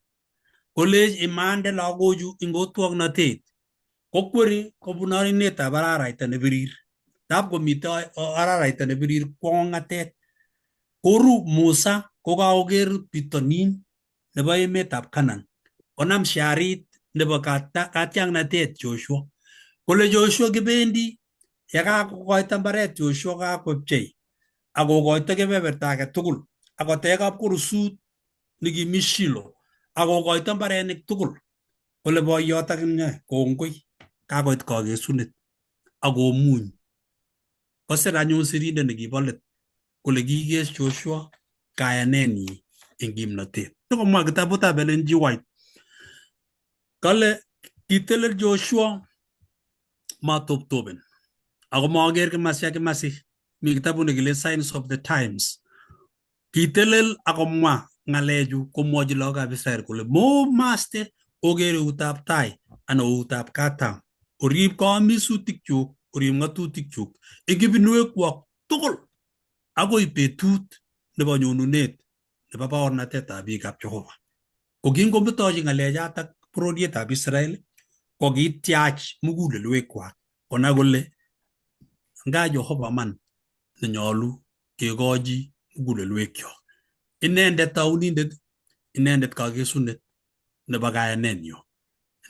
kolech imande lagochu ing otwoknotet kokweri kobun oinetab araraita nebirir tab komitei araraita nebirir kwo kong'atet koru Musa kokakoker bitonin nebo emetab Canaan konam sharit nebo katiaknatet Joshua kole Joshua kibendi yekakokoito mbaret Joshua kakopchei akokoito kebeberta age tugul akotech kapkorusut nekimi Shilo akokoito mbarenik tugul kole boiyot akine kongoi kakoit kakesunet akomuny kosir anyun sirindet nekibo let kole kikes Joshua kayanenyi eng kimnotet. Komwa kitabutab Ellen G. White kale kitelel Joshua matoptoben ako maker kimasi ak kimasi. Mi kitabut nekile Signs of the Times. Kitelel akomwa ng'alechu komwochi lagokab Israel kole momaste oker eutab tai anan eutab katam orib kaamisutikyuk orib ng'atutikyuk eng ibinwekwok tugul akoi betut nebo nyonunet nebo baornatetab biikab Jehova. Ko kingometochi ng'alechatak bororietab Israel ko kityach mugulelwekwak konai kole nga Jehova man nenyolu kekochi mugulelwekyok. Inendet taunindet, inendet kakesunet nebo kayanenyo.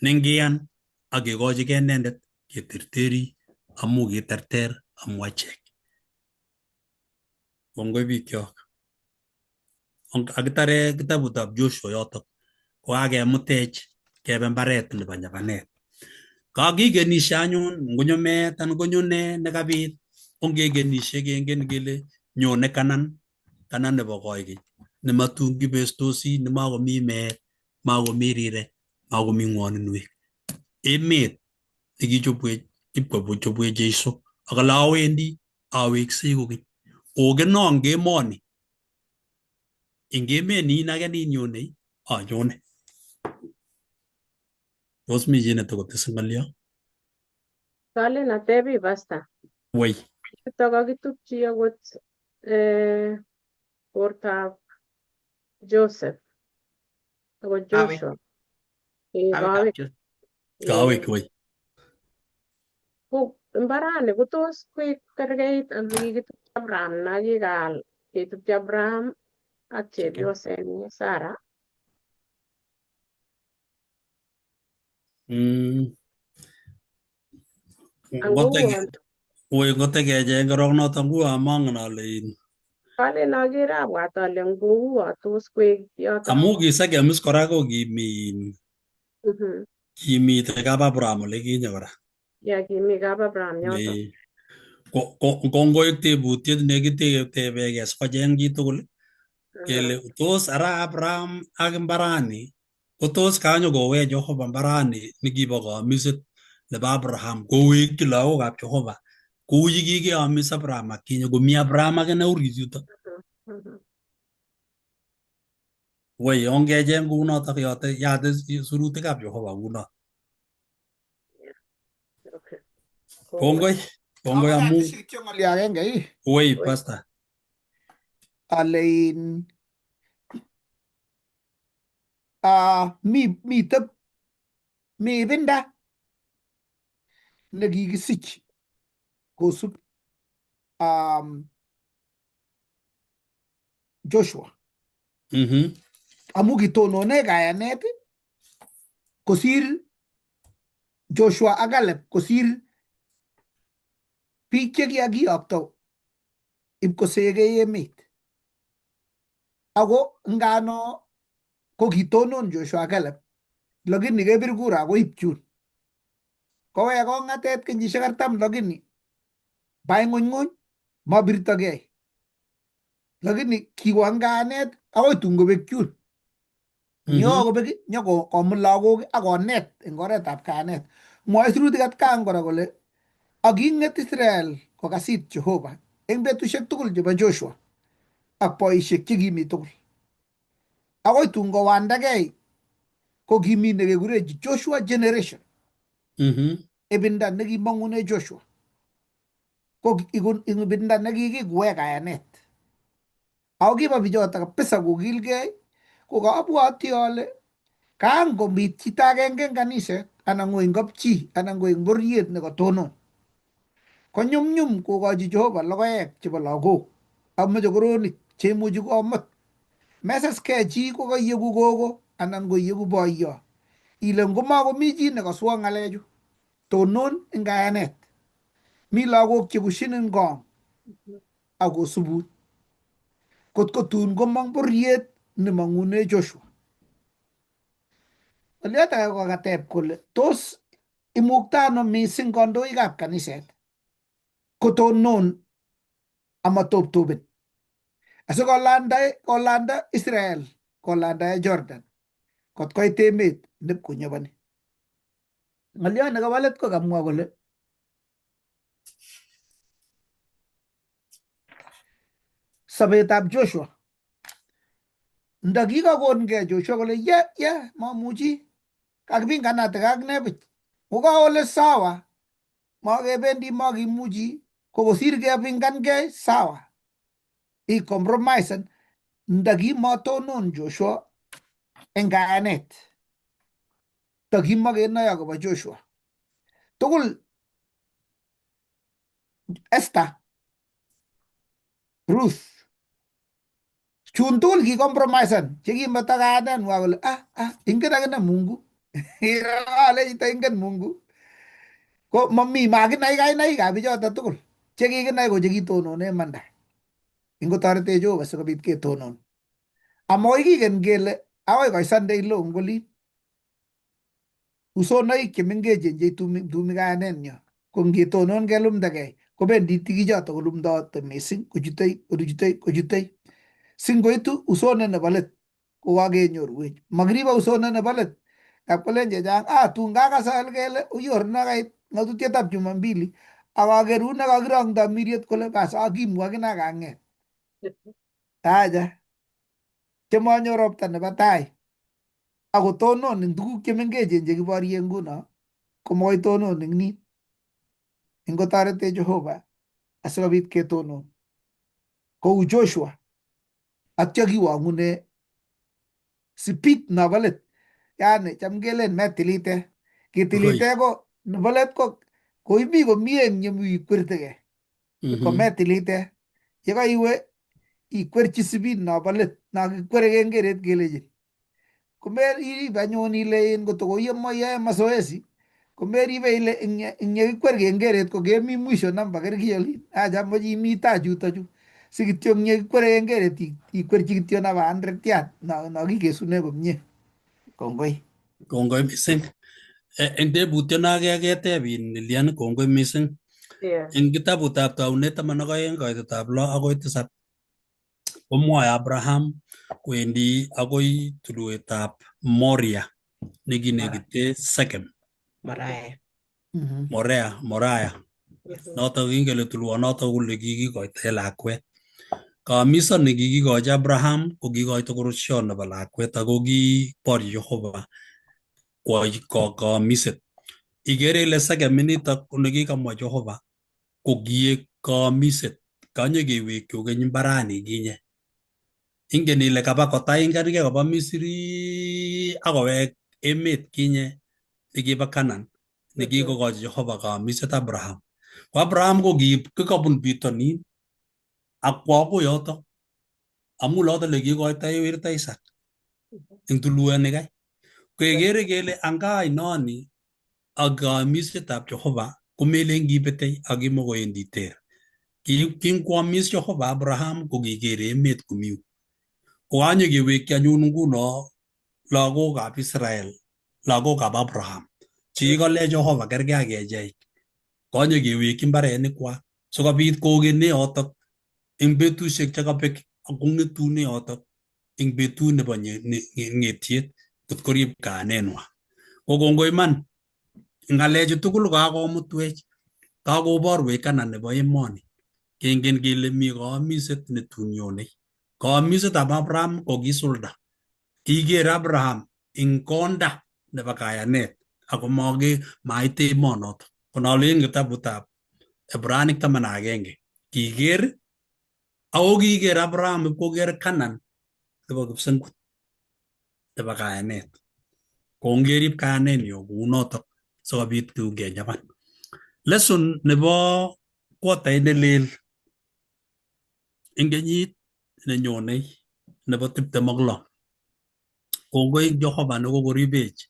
Nengiyan ak kekochigei inendet keterteri amu kiterter amu achek. Kongoi bikyok. Akitare kitabutab Joshua yotok kokakemutech kebe mbaret nebo nyapanet. Kakikenishe anyun ngonyo meet anan konyo ne nekabit ongekenishe kengen kele nyone kanan kanan nebo koikeny nematun kibestosi nemakomi meet makomi rirek makomi ng'woninwek. Emet nekichobwech ipkochobwech Jeiso akole awendi aweksei kokeny. Ogenon kemoni eng emet nin ake nin nyonei anyone. Tos mi chi netokotese ng'olyo? Kalen atebi pastor. Woi. Yuto kakitupchi akot bortab Joseph akot Kawek. Joshua. Kawekab Kawek. Joseph. Kawek woi. Ko mbarani kotos koik kerkeit ak nekikitupchi Abraham na kikaal ketupchi Abraham ak chepyosenyi Sarah. Ngoteke woi ngotekecheng korok noto nguo mongen ale in Kalen akere abwat ale ngouo tos koik yoto. Amu kisekemis kora ko kimi in kimitei kap Abraham olikinye kora. Ya kimi kap Abraham yoto. Ko ngoik tebutiet nekitebekei sikocheng chitugul kele tos ara Abraham ak mbarani ko tos kanyokowech Jehova mbarani nekibo kaamiset nebo Abraham kowekchi lagokab Jehova kou yikikeamis Abraham akinye komi Abraham akine orit yuto. Woi ongecheng kounotok yote yate surutikab Jehova kounot. Okay. Kongoi kongoi amu Ateshi kityo ng'olyo agenge ii. Woi pastor. Ale in mi mite mi ibinda nekikisich kosub Joshua. Amu kitonone kayanet kosir Joshua ak Caleb kosir biik chekikakiyokto ipkosegei emet. Ako ngano ko kitonon Joshua ak Caleb lakini kebir kura koib chun. Kowek kong'atet kenyisiek 40 lakini bai ng'uny mabirtogei. Lakini kiwo kayanet akoi tun kobek chun. Nyo kobek nyo komut lagok ak konet eng oretab kayanet. Mwoe sirutik atkan kora kole ak king'et Israel kokasit Jehova eng betusiek tugul chebo Joshua ak boisiek chekimi tugul. Akoi tun kowandagei ko kimi nekekure Joshua generation. Ibinda nekimong'une Joshua. Ko ibinda nekikikwe kayanet. Ako kiba bichoto kabisa kokilgei ko kabwoti ale kan komit chito agenge eng kaniset anan ko eng kapchi anan ko eng bororiet nekatonon. Konyumnyum kokochi Jehova logoek chebo lagok ak mochokoronik cheimuchi komut. Mesaskei chi kokayeku gogo anan koyeku boiyo. Ile ngomakomi chi nekaswo ng'alechu. Tonon eng kayanet. Mi lagok chekushin eng kong ak kosubun. Kot ko tun komong bororiet nemong'une Joshua. Ng'olyot age kokateb kole tos imukta ano mising kandoikab kaniset kotonon amatoptopen asikolanda kolanda Israel kolandae Jordan kot koit emet nepkonyoboni. Ng'olyot nekabalet ko kamwa kole sobetab Joshua ndakikakongei Joshua kole ye ye mamuchi kakipinganate ak ne buch kokale sawa makebendi makimuchi kokosir kepingankei sawa i compromise ndakimatonon Joshua eng kayanet takimokenoe akobo Joshua tugul Esther Ruth chun tugul kicompromisen chekimeto kayanenwa kole ah ah ingen akine Mungu ale chito ingen Mungu ko mami makinai kainaikab bichoto tugul chekikinai ko chekitonone imanda ingotoretech Jehova sikobit ketonon amakoi kiken kele akoi koit Sunday law ngolin usonoik chemengechen cheitumi kayanenyo ko ngetonon kelumdakei kobendi tikichoto kolumdoote mising kochutei kochutei kochutei singoitu usonet nebo let kokakenyorwech makiribe usonet nebo let ngap kolen chechang ah tun kakas kele uyorna kait ng'atutietab Jumambili ak aker une kakirongto miriet kole bas akimu akine akang'et aja chemanyor ropta nebo tai Akotonon eng tuguk chemengechen chekiborie nguno komokoi tonon eng nin. Ingotoretech Jehova asikobit ketonon kou Joshua atyo kiwong'une sipit nobo let. Yani cham kelen metilite. Kitilite ko nebo let ko koimi komie eng yemi ikwerteke. Kometilite. Yekaiwe ikwerchi sipit nobo let no kikwere kengeret kelechin. Komerib anyun ile in koto koiyoe mazoezi komeribe ile ing yekikwer kengeret ko kemi mwisho namba kerkei olin. Acha moche imi taa chuto chu. Si kityo ing yekikwere kengeret ikwerchi kityo namba 100 yat no no kikesune komie. Kongoi. Kongoi mising. Eng tebutiet no keteb in Lilian, kongoi mising. Eng kitabutab Taunet 12 koitetab 6 akoi 7 komwoe Abraham kwendi akoi tulwetab Moria nekinekite Sechem. Moraya. Morea, Moraya. Notok kingen kele tulwonotok kole kikikoitoe lakwet. Kaamison nekikikochi Abraham ko kikoito koroshiot nebo lakwet ako kibor Jehova kwai kaamiset. Ikere ile Sechem initok nekikamwa Jehova ko kiek kaamiset. Kanyo kewekyi kokeny mbarani kinye. Ingen ile kaba kotaingankei koba Misri akowek emet kinye nekibo Canaan nekikokochi Jehova kaamiset Abraham. Ko Abraham ko kikobun bitonin ak kwo akoi yotok amu lotok le kikoitoi werto Isaac eng tulwoni kai. Kekere kele anga inoni ak kaamisetab Jehova komelen kibetei ak kimokowendi ter. Kingwamis Jehova Abraham ko kikere emet komiu. Kokanyo kewekyi anyun nguno lagokab Israel, lagokab Abraham. Chekikole Jehova kerkei ak kecheik. Konyo kewekyi mbarenikwak sikobit kokene yotok eng betusiek chekabek ak kongetune yotok eng betut nebo ng'etiet kot korib kayanenwa. Ko kongoi iman ng'alechu tugul kakomutwech kakoborwech Canaan nebo emoni. Kengen kele mi kaamiset netun nyonei. Kaamisetab Abraham kokisulda. Kiker Abraham eng konda nebo kayanet ako mait emonoto. Konolen kitabutab Ibranik 11 kiker ako kiker Abraham ipkoker Canaan nebo kipsengut nebo kayanet. Kongerib kayanenyo kounotok sikobit kenyaban. Lesson nebo quartait nelel eng kenyit nenyonei nebo 26. Kongoi Jehova nekokoribech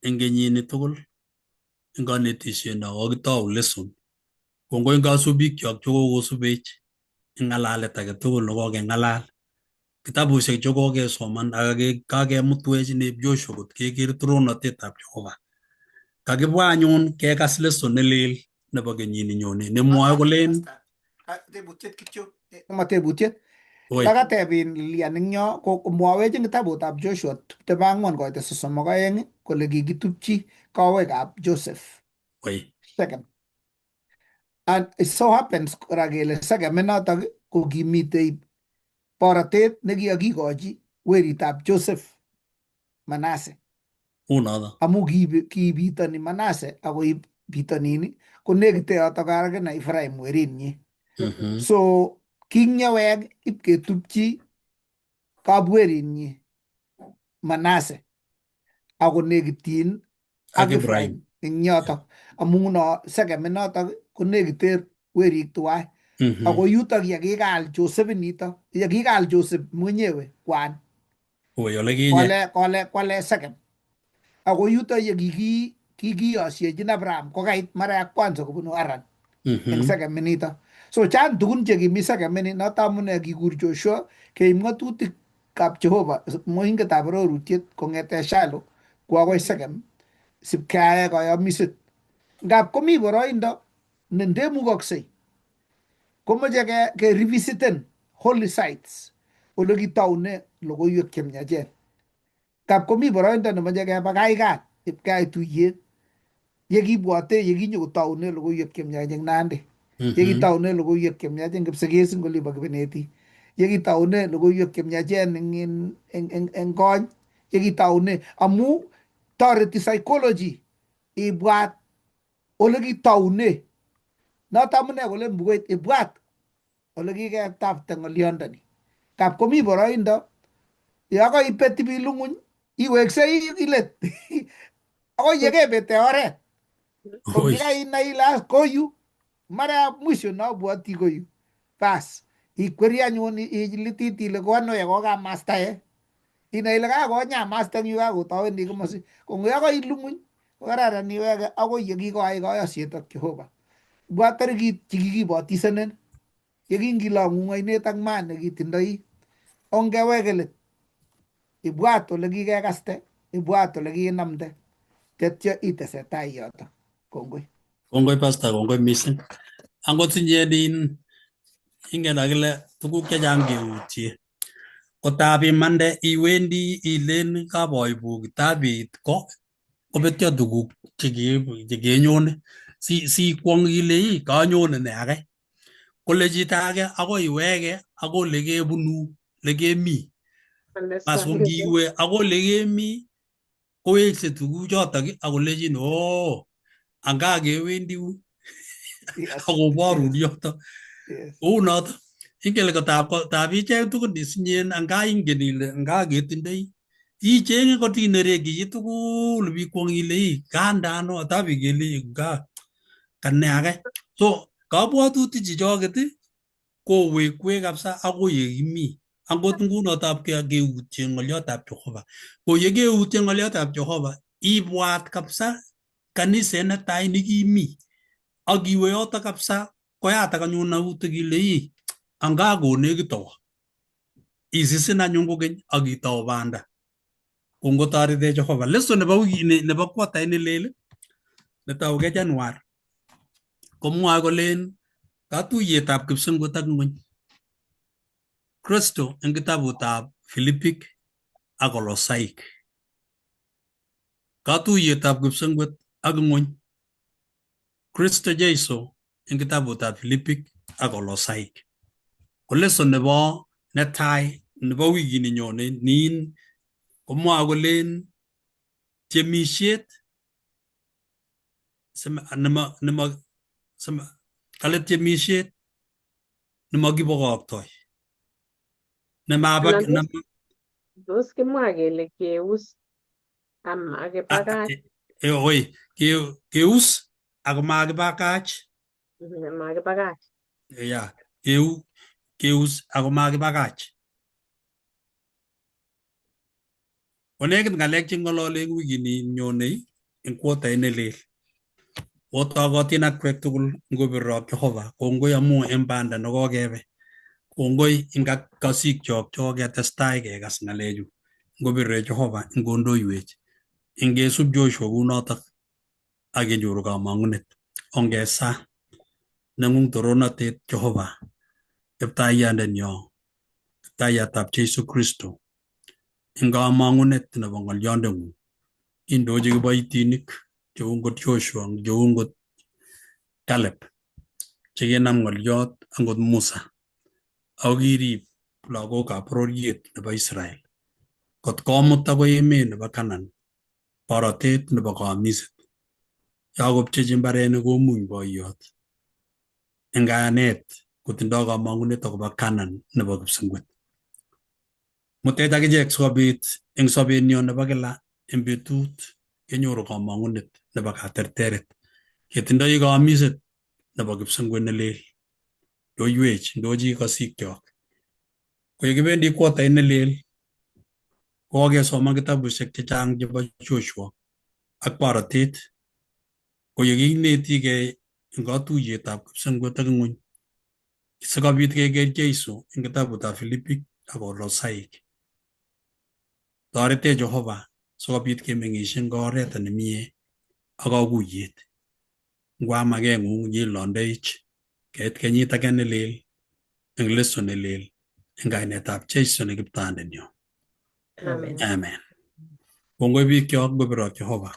eng kenyini tugul eng kanetishet no kokitou lesson. Kongoi eng kasubikyok chekokosubech eng ng'alalet age tugul nekokeng'alal. Kitabushek chekokesoman ak kakemutwech neb Joshua kot keker toronotetab Jehova. Kakibwa anyun kekas lesson nelel nebo kenyini nyone nemwoe kolen Tebutiet kityo. Matebutiet. Kakateb Lilian eng yo ko mwawech eng kitabutab Joshua 24 koite 32 kole kikitupchi kowekab Joseph. Second. And it so happens kora kele Sechem inotok ko kimitei borotet nekikakikochi weritab Joseph Manase. Unoto. Amu kibitoni Manase akoib bitonin konekite yotok akina Ephraim werinyi. So kinyewek ipketupchi kabwerinyi Manase akonekityin ak Ephraim eng yotok. Amu no Sechem inotok konekite werik tuwai. Ako yutok ye kikaal Joseph inito, ye kikaal Joseph mwenyewe kwan. Ole kinye. Kole Sechem. Ako yutok ye kikiyosiechin Abraham kokait mara ya kwanza kobunu Haran eng Sechem inito. So chang tugun chekimi Sechem ini noto amune kikur Joshua keib ng'atutikab Jehova moingetab arorutiet kong'ete Shiloh kwo akoi Sechem sipkeae koyomiset. Ngap komi boroindo ne ndemukoksei komoche ke revisiten holy sites ole kitoune logoiwek chemiachen. Ngap komi boroindo nemoche keba kaikat ipkeai tuyet yekibwote yekinyokotoune logoiwek chemiach eng Nandi. Yekitoune logoiwek chemiach eng Kipsigis eng olibo Kibeneti. Yekitoune logoiwek chemiachen eng Kony. Yekitaune amu toreti psychology ibwat ole kitoune. Noto amune kole bukuit ibwat ole kiketapte ng'olyondoni. Kap komi boroindo ya kaibet ibilu ng'uny iweksei ilet akoi yekebete oret. Ko Oi. kikainai ile as koyu mara mwisho nabwoti koyu. Bas ikweri anyun ilitit ile koano ye kokamastae. Inai ile kakonyamaste eng yu kakotawendi komosi. Ko ngoyakailu ng'uny kokararan iweke akoi yekikoai koyosiet ak Jehova. Ibwat tarikit chekikibatisanin yekingilong'u ainet ak maat nekitindoi ongeweke let. Ibwat ole kikekaste, ibwat ole kiinamde, tetyo itesetai yoto. Kongoi. Kongoi pastor, kongoi missing. Angot inye nin ingen akile tuguk chechang keutie. Kotab imande iwendi ilen kaboibu kitabit ko kobetyo tuguk chekenyone. Si sikwong ile ii kanyone ne ake. Kole chito ake akoi iweke akoi olekebunu lekemi. Bas ko ngiwe akoi olekemi kowekse tuguchotok akolechin oo anga kewendi yu Yes. akoborun Yes. yoto. Yes. Kou noto. Ingen ile kotab icheng tugun isinyen anga ingen ile anga ketindoi. Ichenge kotinereki chitugul bikwong ile ii kande ano atabi kele nga kane ake. So kabwatutik chechoket kowekwech kabisa akoi yekimi. Angot nguno tab keutye ng'olyotab Jehova. Ko yekeutye ng'olyotab Jehova ibwat kabisa kaniset netai nekimi. Ak iwe yoto kabisa koyatak anyun autik ile ii anga konekit awo. Isisin anyun kokeny ak itou banda. Kongotoretech Jehova. Lesson nebo wikini nebo quarter nelel netouge Januar komwoe kolen katuiyetab kipsengwet ak ng'weny. Kristo eng kitabutab Filipik ak Kolosaik. Katuiyetab kipsengwet ak ng'weny. Kristo Jesu eng kitabutab Filipik ak Kolosaik. Ko lesson nebo netai nebo wikini nyone nin komwoe kolen tiemisiet kale tiemisiet nemokibokoktoi. Nemabak Anan tos kimwa kele keus ama kibakach. Oi, keus ako makibakach. Makibakach. Ya, keus ako makibakach. Konekit ng'alek cheng'olole eng wikini nyonei eng quarter nelel. Otokotin akwek tugul ngobirok Jehova kongoi amu eng banda nekokebe. Kongoi eng kasikchok chekoketestai kekas ng'alechu. Ngobirech Jehova ngondoiwech. Ingesub Joshua kounotok ak kenyoru kamang'unet. Ongesa neng'ung toronatet Jehova kiptaiyandenyo kiptaiyatab Jesu Kristo eng kamang'unet nebo ng'olyondeng'ung. Indochi kiboitinik cheu ngot Joshua cheu ngot Caleb chekinam ng'olyot angot Musa ako kirib lagokab bororiet nebo Israel kot komut akoi emet nebo Canaan borotet nebo kaamiset. Yakopchechi mbarenik komuny boiyot eng kayanet kotindoi kamang'unet akobo Canaan nebo kipsengwet. Mutech akichek sikobit eng sobenyo nebo kila eng betut kenyoru kamang'unet nebo katerteret. Ketindoi kaamiset nebo kipsengwet nelel. Ndoiwech, ndochi kasikyok. Ko yekibendi quarter nelel kokokesoman kitabusiek chechang chebo Joshua ak borotet. Ko yekinetikei eng katuiyetab kipsengwet ak ng'weny sikobit keker Jesu eng kitabutab Filipik ak Kolosaik. Toretech Jehova sikobit kemeng'isie eng oret nemie ak kakuyet. Ngwamakeng'ung yelondeich keit kenyit ake nelel eng leso nelel eng kainetab Jesu ne kiptaandenyo. Amen. Amen. Kongoi biikchok ngobirok Jehova.